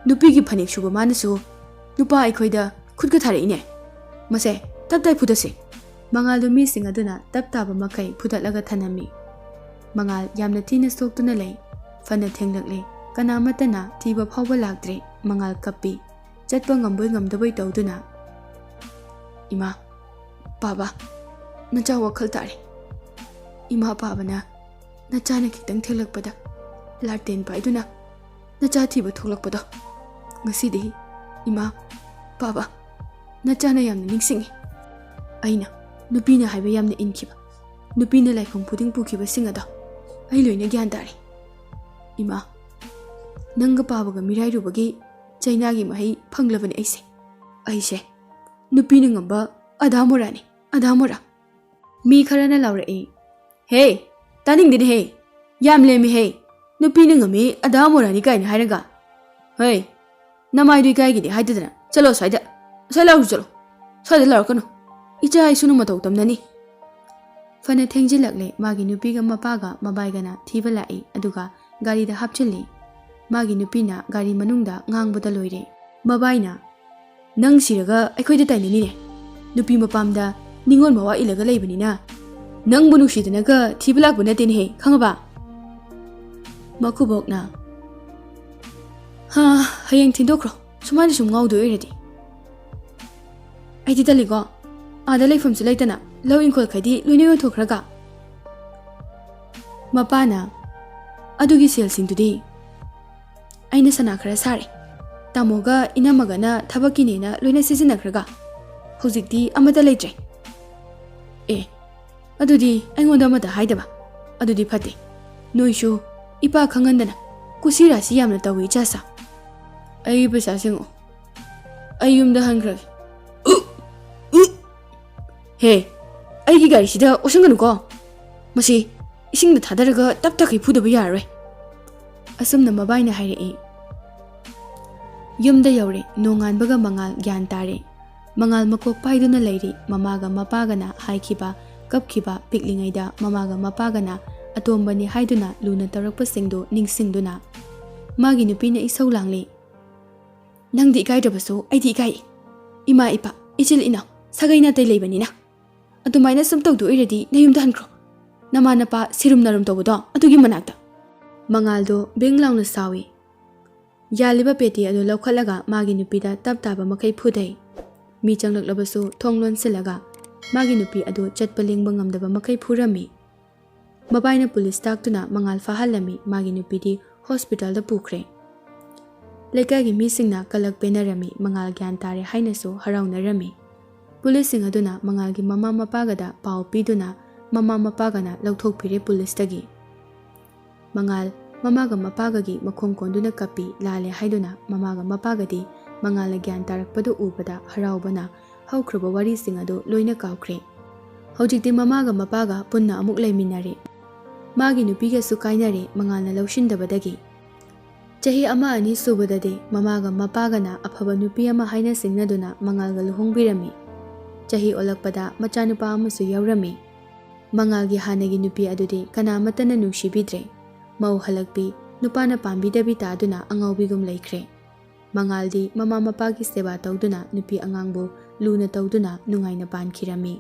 ꯅꯨꯄꯤꯒꯤ ꯐꯅꯦꯛ ꯁꯨꯕ ꯃꯥꯅꯁꯨ ꯅꯨꯄꯥ ꯑꯩꯈꯣꯏꯗ ꯈꯨꯠꯀ ꯊꯥꯔꯛꯏꯅꯦ꯫ ꯃꯁꯦ ꯇꯞ ꯇꯥꯏ ꯐꯨꯗꯠꯁꯦ꯫ ꯃꯉꯥꯜꯗꯣ ꯃꯤꯁꯤꯡ ꯑꯗꯨꯅ ꯇꯞ ꯇꯥꯕ ꯃꯈꯩ ꯐꯨꯗꯠꯂꯒ ꯊꯅꯝꯃꯤ꯫ ꯃꯉꯥꯜ ꯌꯥꯝꯅ ꯊꯤꯅ ꯁꯣꯛꯇꯨꯅ ꯂꯩ꯫ ꯐꯅ ꯊꯦꯡꯂꯛꯂꯦ, ꯀꯅꯥꯃꯠꯇꯅ ꯊꯤꯕ ꯐꯥꯎꯕ ꯂꯥꯛꯇ꯭ꯔꯦ꯫ ꯃꯉꯥꯜ ꯀꯞꯄꯤ꯫ ꯆꯠꯄ ꯉꯝꯕꯣꯏ ꯉꯝꯗꯕꯣꯏ ꯇꯧꯗꯨꯅ, "ꯏꯃꯥ, ꯄꯥꯕ, ꯅꯆꯥ ꯋꯥꯈꯜ ꯇꯥꯔꯦ꯫ ꯏꯃꯥ ꯄꯥꯕꯅ ꯅꯆꯥꯅ ꯈꯤꯇꯪ ꯊꯦꯡꯂꯛꯄꯗ ꯂꯥꯇꯦꯟ ꯄꯥꯏꯗꯨꯅ ꯅꯆꯥ ꯊꯤꯕ ꯊꯣꯛꯂꯛꯄꯗꯣ, ꯉꯁꯤꯗꯤ ꯏꯃꯥ, ꯄꯥꯕ, ꯅꯆꯥꯅ ꯌꯥꯝꯅ ꯅꯤꯡꯁꯤꯡꯉꯤ꯫ ꯑꯩꯅ ꯅꯨꯄꯤꯅ ꯍꯥꯏꯕ ꯌꯥꯝꯅ ꯏꯟꯈꯤꯕ, ꯅꯨꯄꯤꯅ ꯂꯥꯏꯐꯝ ꯈꯨꯗꯤꯡ ꯄꯨꯈꯤꯕꯁꯤꯡ ꯑꯗꯣ ꯑꯩ ꯂꯣꯏꯅ ꯒ꯭ꯌꯥꯟ ꯇꯥꯔꯦ꯫ ꯏꯃꯥ, ꯅꯪꯒ ꯄꯥꯕꯒ ꯃꯤꯔꯥꯏꯔꯨꯕꯒꯤ ꯆꯩꯅꯥꯒꯤ ꯃꯍꯩ ꯐꯪꯂꯕꯅꯤ ꯑꯩꯁꯦ꯫ ꯑꯩꯁꯦ ꯅꯨꯄꯤꯅ ꯉꯝꯕ ꯑꯗꯥ ꯃꯣꯔꯥꯅꯤ, ꯑꯗꯥ ꯃꯣꯔꯥ!" ꯃꯤ ꯈꯔꯅ ꯂꯥꯎꯔꯛꯏ, "ꯍꯦ, ꯇꯥꯅꯤꯡꯗꯦꯅꯦꯍꯦ! ꯌꯥꯝ ꯂꯦꯝꯃꯦꯍꯦ! ꯅꯨꯄꯤꯅ ꯉꯝꯃꯤ ꯑꯗꯥ ꯃꯣꯔꯥꯅꯤ ꯀꯥꯏꯅ ꯍꯥꯏꯔꯒ꯫ ꯍꯣꯏ, ꯅꯃꯥꯏꯗꯨ ꯏꯀꯥꯏꯒꯤꯗꯤ ꯍꯥꯏꯗꯗꯅ ꯆꯠꯂꯣ ꯑꯁ꯭ꯋꯥꯏꯗ꯫ ꯑꯁ꯭ꯋꯥꯏ ꯂꯥꯎꯔꯨ ꯆꯠꯂꯣ꯫ ꯁ꯭ꯋꯥꯏꯗ ꯂꯥꯎꯔꯛꯀꯅꯨ꯫ ꯏꯆꯥ ꯏꯁꯨꯅ ꯃꯇꯧ ꯇꯝꯅꯅꯤ꯫" ꯐꯅ ꯊꯦꯡꯖꯤꯜꯂꯛꯂꯦ꯫ ꯃꯥꯒꯤ ꯅꯨꯄꯤꯒ ꯃꯄꯥꯒ ꯃꯕꯥꯏꯒꯅ ꯊꯤꯕ ꯂꯥꯛꯏ, ꯑꯗꯨꯒ ꯒꯥꯔꯤꯗ ꯍꯥꯞꯆꯤꯜꯂꯤ꯫ ꯃꯥꯒꯤ ꯅꯨꯄꯤꯅ ꯒꯥꯔꯤ ꯃꯅꯨꯡꯗ ꯉꯥꯡꯕꯗ ꯂꯣꯏꯔꯦ꯫ ꯃꯕꯥꯏꯅ, "ꯅꯪ ꯁꯤꯔꯒ ꯑꯩꯈꯣꯏꯗ ꯇꯥꯏꯅꯅꯤꯅꯦ꯫ ꯅꯨꯄꯤ ꯃꯄꯥꯝꯗ ꯅꯤꯉꯣꯜ ꯃꯋꯥ ꯏꯜꯂꯒ ꯂꯩꯕꯅꯤꯅ ꯅꯪꯕꯨ ꯅꯨꯡꯁꯤꯗꯅꯒ ꯊꯤꯕ ꯂꯥꯛꯄ ꯅꯠꯇꯦꯅꯦꯍꯦ, ꯈꯪꯉꯕ?" ꯃꯀꯨꯕꯣꯛꯅ, "ꯍꯥ, ꯍꯌꯦꯡ ꯊꯤꯟꯗꯣꯛꯈ꯭ꯔꯣ, ꯁꯨꯃꯥꯏꯅ ꯁꯨꯝ ꯉꯥꯎꯗꯣꯏ ꯑꯣꯏꯔꯗꯤ꯫ ꯑꯩꯗꯤ ꯇꯜꯂꯤꯀꯣ, ꯑꯥꯗ ꯂꯩꯐꯝꯁꯨ ꯂꯩꯇꯅ ꯂꯧ ꯏꯪꯈꯣꯜꯈꯩꯗꯤ ꯂꯣꯏꯅ ꯌꯣꯟꯊꯣꯛꯈ꯭ꯔꯒ꯫" ꯃꯄꯥꯅ, "ꯑꯗꯨꯒꯤ ꯁꯦꯜꯁꯤꯡꯗꯨꯗꯤ ꯑꯩꯅ ꯁꯅꯥ ꯈꯔ ꯁꯥꯔꯦ꯫ ꯇꯥꯃꯣꯒ ꯏꯅꯝꯃꯒꯅ ꯊꯕꯛꯀꯤꯅꯦꯅ ꯂꯣꯏꯅ ꯁꯤꯖꯤꯟꯅꯈ꯭ꯔꯒ ꯍꯧꯖꯤꯛꯇꯤ ꯑꯃꯠꯇ ꯂꯩꯇ꯭ꯔꯦ꯫" "ꯑꯦ, ꯑꯗꯨꯗꯤ ꯑꯩꯉꯣꯟꯗ ꯑꯃꯠꯇ ꯍꯥꯏꯗꯕ? ꯑꯗꯨꯗꯤ ꯐꯠꯇꯦ꯫ ꯅꯣꯏꯁꯨ ꯏꯄꯥ ꯈꯪꯍꯟꯗꯅ ꯀꯨꯁꯤ ꯔꯥꯁꯤ ꯌꯥꯝꯅ ꯇꯧꯏ, ꯏꯆꯥꯁꯥ꯫ ꯑꯩꯒꯤ ꯄꯩꯁꯥꯁꯤꯡ ꯑꯩ ꯌꯨꯝꯗ ꯍꯟꯈ꯭ꯔꯒꯦ꯫" ꯎ! ꯎ! "ꯍꯦ, ꯑꯩꯒꯤ ꯒꯥꯔꯤꯁꯤꯗ ꯑꯣꯁꯟꯒꯅꯨꯀꯣ꯫ ꯃꯁꯤ ꯏꯁꯤꯡꯗ ꯊꯥꯗꯔꯒ ꯇꯞ ꯇꯈꯩ ꯐꯨꯗꯕ ꯌꯥꯔꯔꯣꯏ꯫" ꯑꯁꯨꯝꯅ ꯃꯕꯥꯏꯅ ꯍꯥꯏꯔꯛꯏ꯫ ꯌꯨꯝꯗ ꯌꯧꯔꯦ꯫ ꯅꯣꯡꯉꯥꯟꯕꯒ ꯃꯉꯥꯜ ꯒ꯭ꯌꯥꯟ ꯇꯥꯔꯦ꯫ ꯃꯉꯥꯜ ꯃꯀꯣꯛ ꯄꯥꯏꯗꯨꯅ ꯂꯩꯔꯤ꯫ ꯃꯃꯥꯒ ꯃꯄꯥꯒꯅ ꯍꯥꯏꯈꯤꯕ, ꯀꯞꯈꯤꯕ, ꯄꯤꯛꯂꯤꯉꯩꯗ ꯃꯃꯥꯒ ꯃꯄꯥꯒꯅ ꯑꯇꯣꯝꯕꯅꯤ ꯍꯥꯏꯗꯨꯅ ꯂꯨꯅ ꯇꯧꯔꯛꯄꯁꯤꯡꯗꯨ ꯅꯤꯡꯁꯤꯡꯗꯨꯅ꯫ ꯃꯥꯒꯤ ꯅꯨꯄꯤꯅ ꯏꯁꯧ ꯂꯥꯡꯂꯤ꯫ "ꯅꯪꯗꯤ ꯏꯀꯥꯏꯗ꯭ꯔꯕꯁꯨ ꯑꯩꯗꯤ ꯏꯀꯥꯏ꯫ ꯏꯃꯥ ꯏꯄꯥ, ꯏꯆꯤꯜ ꯏꯅꯥꯎ, ꯁꯥꯒꯩ ꯅꯥꯇꯩ ꯂꯩꯕꯅꯤꯅ꯫ ꯑꯗꯨꯃꯥꯏꯅ ꯁꯨꯝ ꯇꯧꯗꯣꯏ ꯑꯣꯏꯔꯗꯤ ꯅꯌꯨꯝꯗ ꯍꯟꯈ꯭ꯔꯣ꯫ ꯅꯃꯥ ꯅꯄꯥ ꯁꯤꯔꯨꯝ ꯅꯥꯔꯨꯝ ꯇꯧꯕꯗꯣ ꯑꯗꯨꯒꯤ ꯃꯅꯥꯛꯇ꯫ ꯃꯉꯥꯜꯗꯣ ꯕꯤꯡ ꯂꯥꯎꯅ ꯁꯥꯎꯏ꯫ ꯌꯥꯜꯂꯤꯕ ꯄꯦꯇꯤ ꯑꯗꯨ ꯂꯧꯈꯠꯂꯒ ꯃꯥꯒꯤ ꯅꯨꯄꯤꯗ ꯇꯞ ꯇꯥꯕ ꯃꯈꯩ ꯐꯨꯊꯩ꯫ ꯃꯤ ꯆꯪꯂꯛꯂꯕꯁꯨ ꯊꯣꯡ ꯂꯣꯟꯁꯤꯜꯂꯒ ꯃꯥꯒꯤ ꯅꯨꯄꯤ ꯑꯗꯨ ꯆꯠꯄ ꯂꯦꯡꯕ ꯉꯝꯗꯕ ꯃꯈꯩ ꯐꯨꯔꯝꯃꯤ꯫ ꯃꯕꯥꯏꯅ ꯄꯨꯂꯤꯁ ꯇꯥꯛꯇꯨꯅ ꯃꯉꯥꯜ ꯐꯥꯍꯜꯂꯝꯃꯤ꯫ ꯃꯥꯒꯤ ꯅꯨꯄꯤꯗꯤ ꯍꯣꯁꯄꯤꯇꯥꯜꯗ ꯄꯨꯈ꯭ꯔꯦ꯫ ꯂꯩꯀꯥꯏꯒꯤ ꯃꯤꯁꯤꯡꯅ ꯀꯂꯛ ꯄꯦꯟꯅꯔꯝꯃꯤ꯫ ꯃꯉꯥꯜ ꯒ꯭ꯌꯥꯟ ꯇꯥꯔꯦ ꯍꯥꯏꯅꯁꯨ ꯍꯔꯥꯎꯅꯔꯝꯃꯤ꯫ ꯄꯨꯂꯤꯁꯁꯤꯡ ꯑꯗꯨꯅ ꯃꯉꯥꯜꯒꯤ ꯃꯃꯥ ꯃꯄꯥꯒꯗ ꯄꯥꯎ ꯄꯤꯗꯨꯅ ꯃꯃꯥ ꯃꯄꯥꯒꯅ ꯂꯧꯊꯣꯛꯄꯤꯔꯦ ꯄꯨꯂꯤꯁꯇꯒꯤ꯫ ꯃꯉꯥꯜ ꯃꯃꯥꯒ ꯃꯄꯥꯒꯒꯤ ꯃꯈꯣꯡ ꯀꯣꯟꯗꯨꯅ ꯀꯞꯄꯤ꯫ ꯂꯥꯜꯂꯦ ꯍꯥꯏꯗꯨꯅ ꯃꯃꯥꯒ ꯃꯄꯥꯒꯗꯤ ꯃꯉꯥꯜꯅ ꯒ꯭ꯌꯥꯟ ꯇꯥꯔꯛꯄꯗꯨ ꯎꯕꯗ ꯍꯔꯥꯎꯕꯅ ꯍꯧꯈ꯭ꯔꯕ ꯋꯥꯔꯤꯁꯤꯡ ꯑꯗꯨ ꯂꯣꯏꯅ ꯀꯥꯎꯈ꯭ꯔꯦ꯫ ꯍꯧꯖꯤꯛꯇꯤ ꯃꯃꯥꯒ ꯃꯄꯥꯒ ꯄꯨꯟꯅ ꯑꯃꯨꯛ ꯂꯩꯃꯤꯟꯅꯔꯦ꯫ ꯃꯥꯒꯤ ꯅꯨꯄꯤꯒꯁꯨ ꯀꯥꯏꯅꯔꯦ ꯃꯉꯥꯜꯅ ꯂꯧꯁꯤꯟꯗꯕꯗꯒꯤ꯫ ꯆꯍꯤ ꯑꯃ ꯑꯅꯤ ꯁꯨꯕꯗꯗꯤ ꯃꯃꯥꯒ ꯃꯄꯥꯒꯅ ꯑꯐꯕ ꯅꯨꯄꯤ ꯑꯃ ꯍꯥꯏꯅ ꯁꯤꯡꯅꯗꯨꯅ ꯃꯉꯥꯜꯒ ꯂꯨꯍꯣꯡꯕꯤꯔꯝꯃꯤ꯫ ꯆꯍꯤ ꯑꯣꯜꯂꯛꯄꯗ ꯃꯆꯥꯅꯨꯄꯥ ꯑꯃꯁꯨ ꯌꯥꯎꯔꯝꯃꯤ꯫ ꯃꯉꯥꯜꯒꯤ ꯍꯥꯟꯅꯒꯤ ꯅꯨꯄꯤ ꯑꯗꯨꯗꯤ ꯀꯅꯥꯃꯠꯇꯅ ꯅꯨꯡꯁꯤꯕꯤꯗ꯭ꯔꯦ꯫ ꯃꯧ ꯍꯜꯂꯛꯄꯤ, ꯅꯨꯄꯥꯅ ꯄꯥꯝꯕꯤꯗꯕꯤ ꯇꯥꯗꯨꯅ ꯑꯉꯥꯎꯕꯤꯒꯨꯝ ꯂꯩꯈ꯭ꯔꯦ꯫ ꯃꯉꯥꯜꯗꯤ ꯃꯃꯥ ꯃꯄꯥꯒꯤ ꯁꯦꯕꯥ ꯇꯧꯗꯨꯅ ꯅꯨꯄꯤ ꯑꯉꯥꯡꯕꯨ ꯂꯨꯅ ꯇꯧꯗꯨꯅ ꯅꯨꯡꯉꯥꯏꯅ ꯄꯥꯟꯈꯤꯔꯝꯃꯤ꯫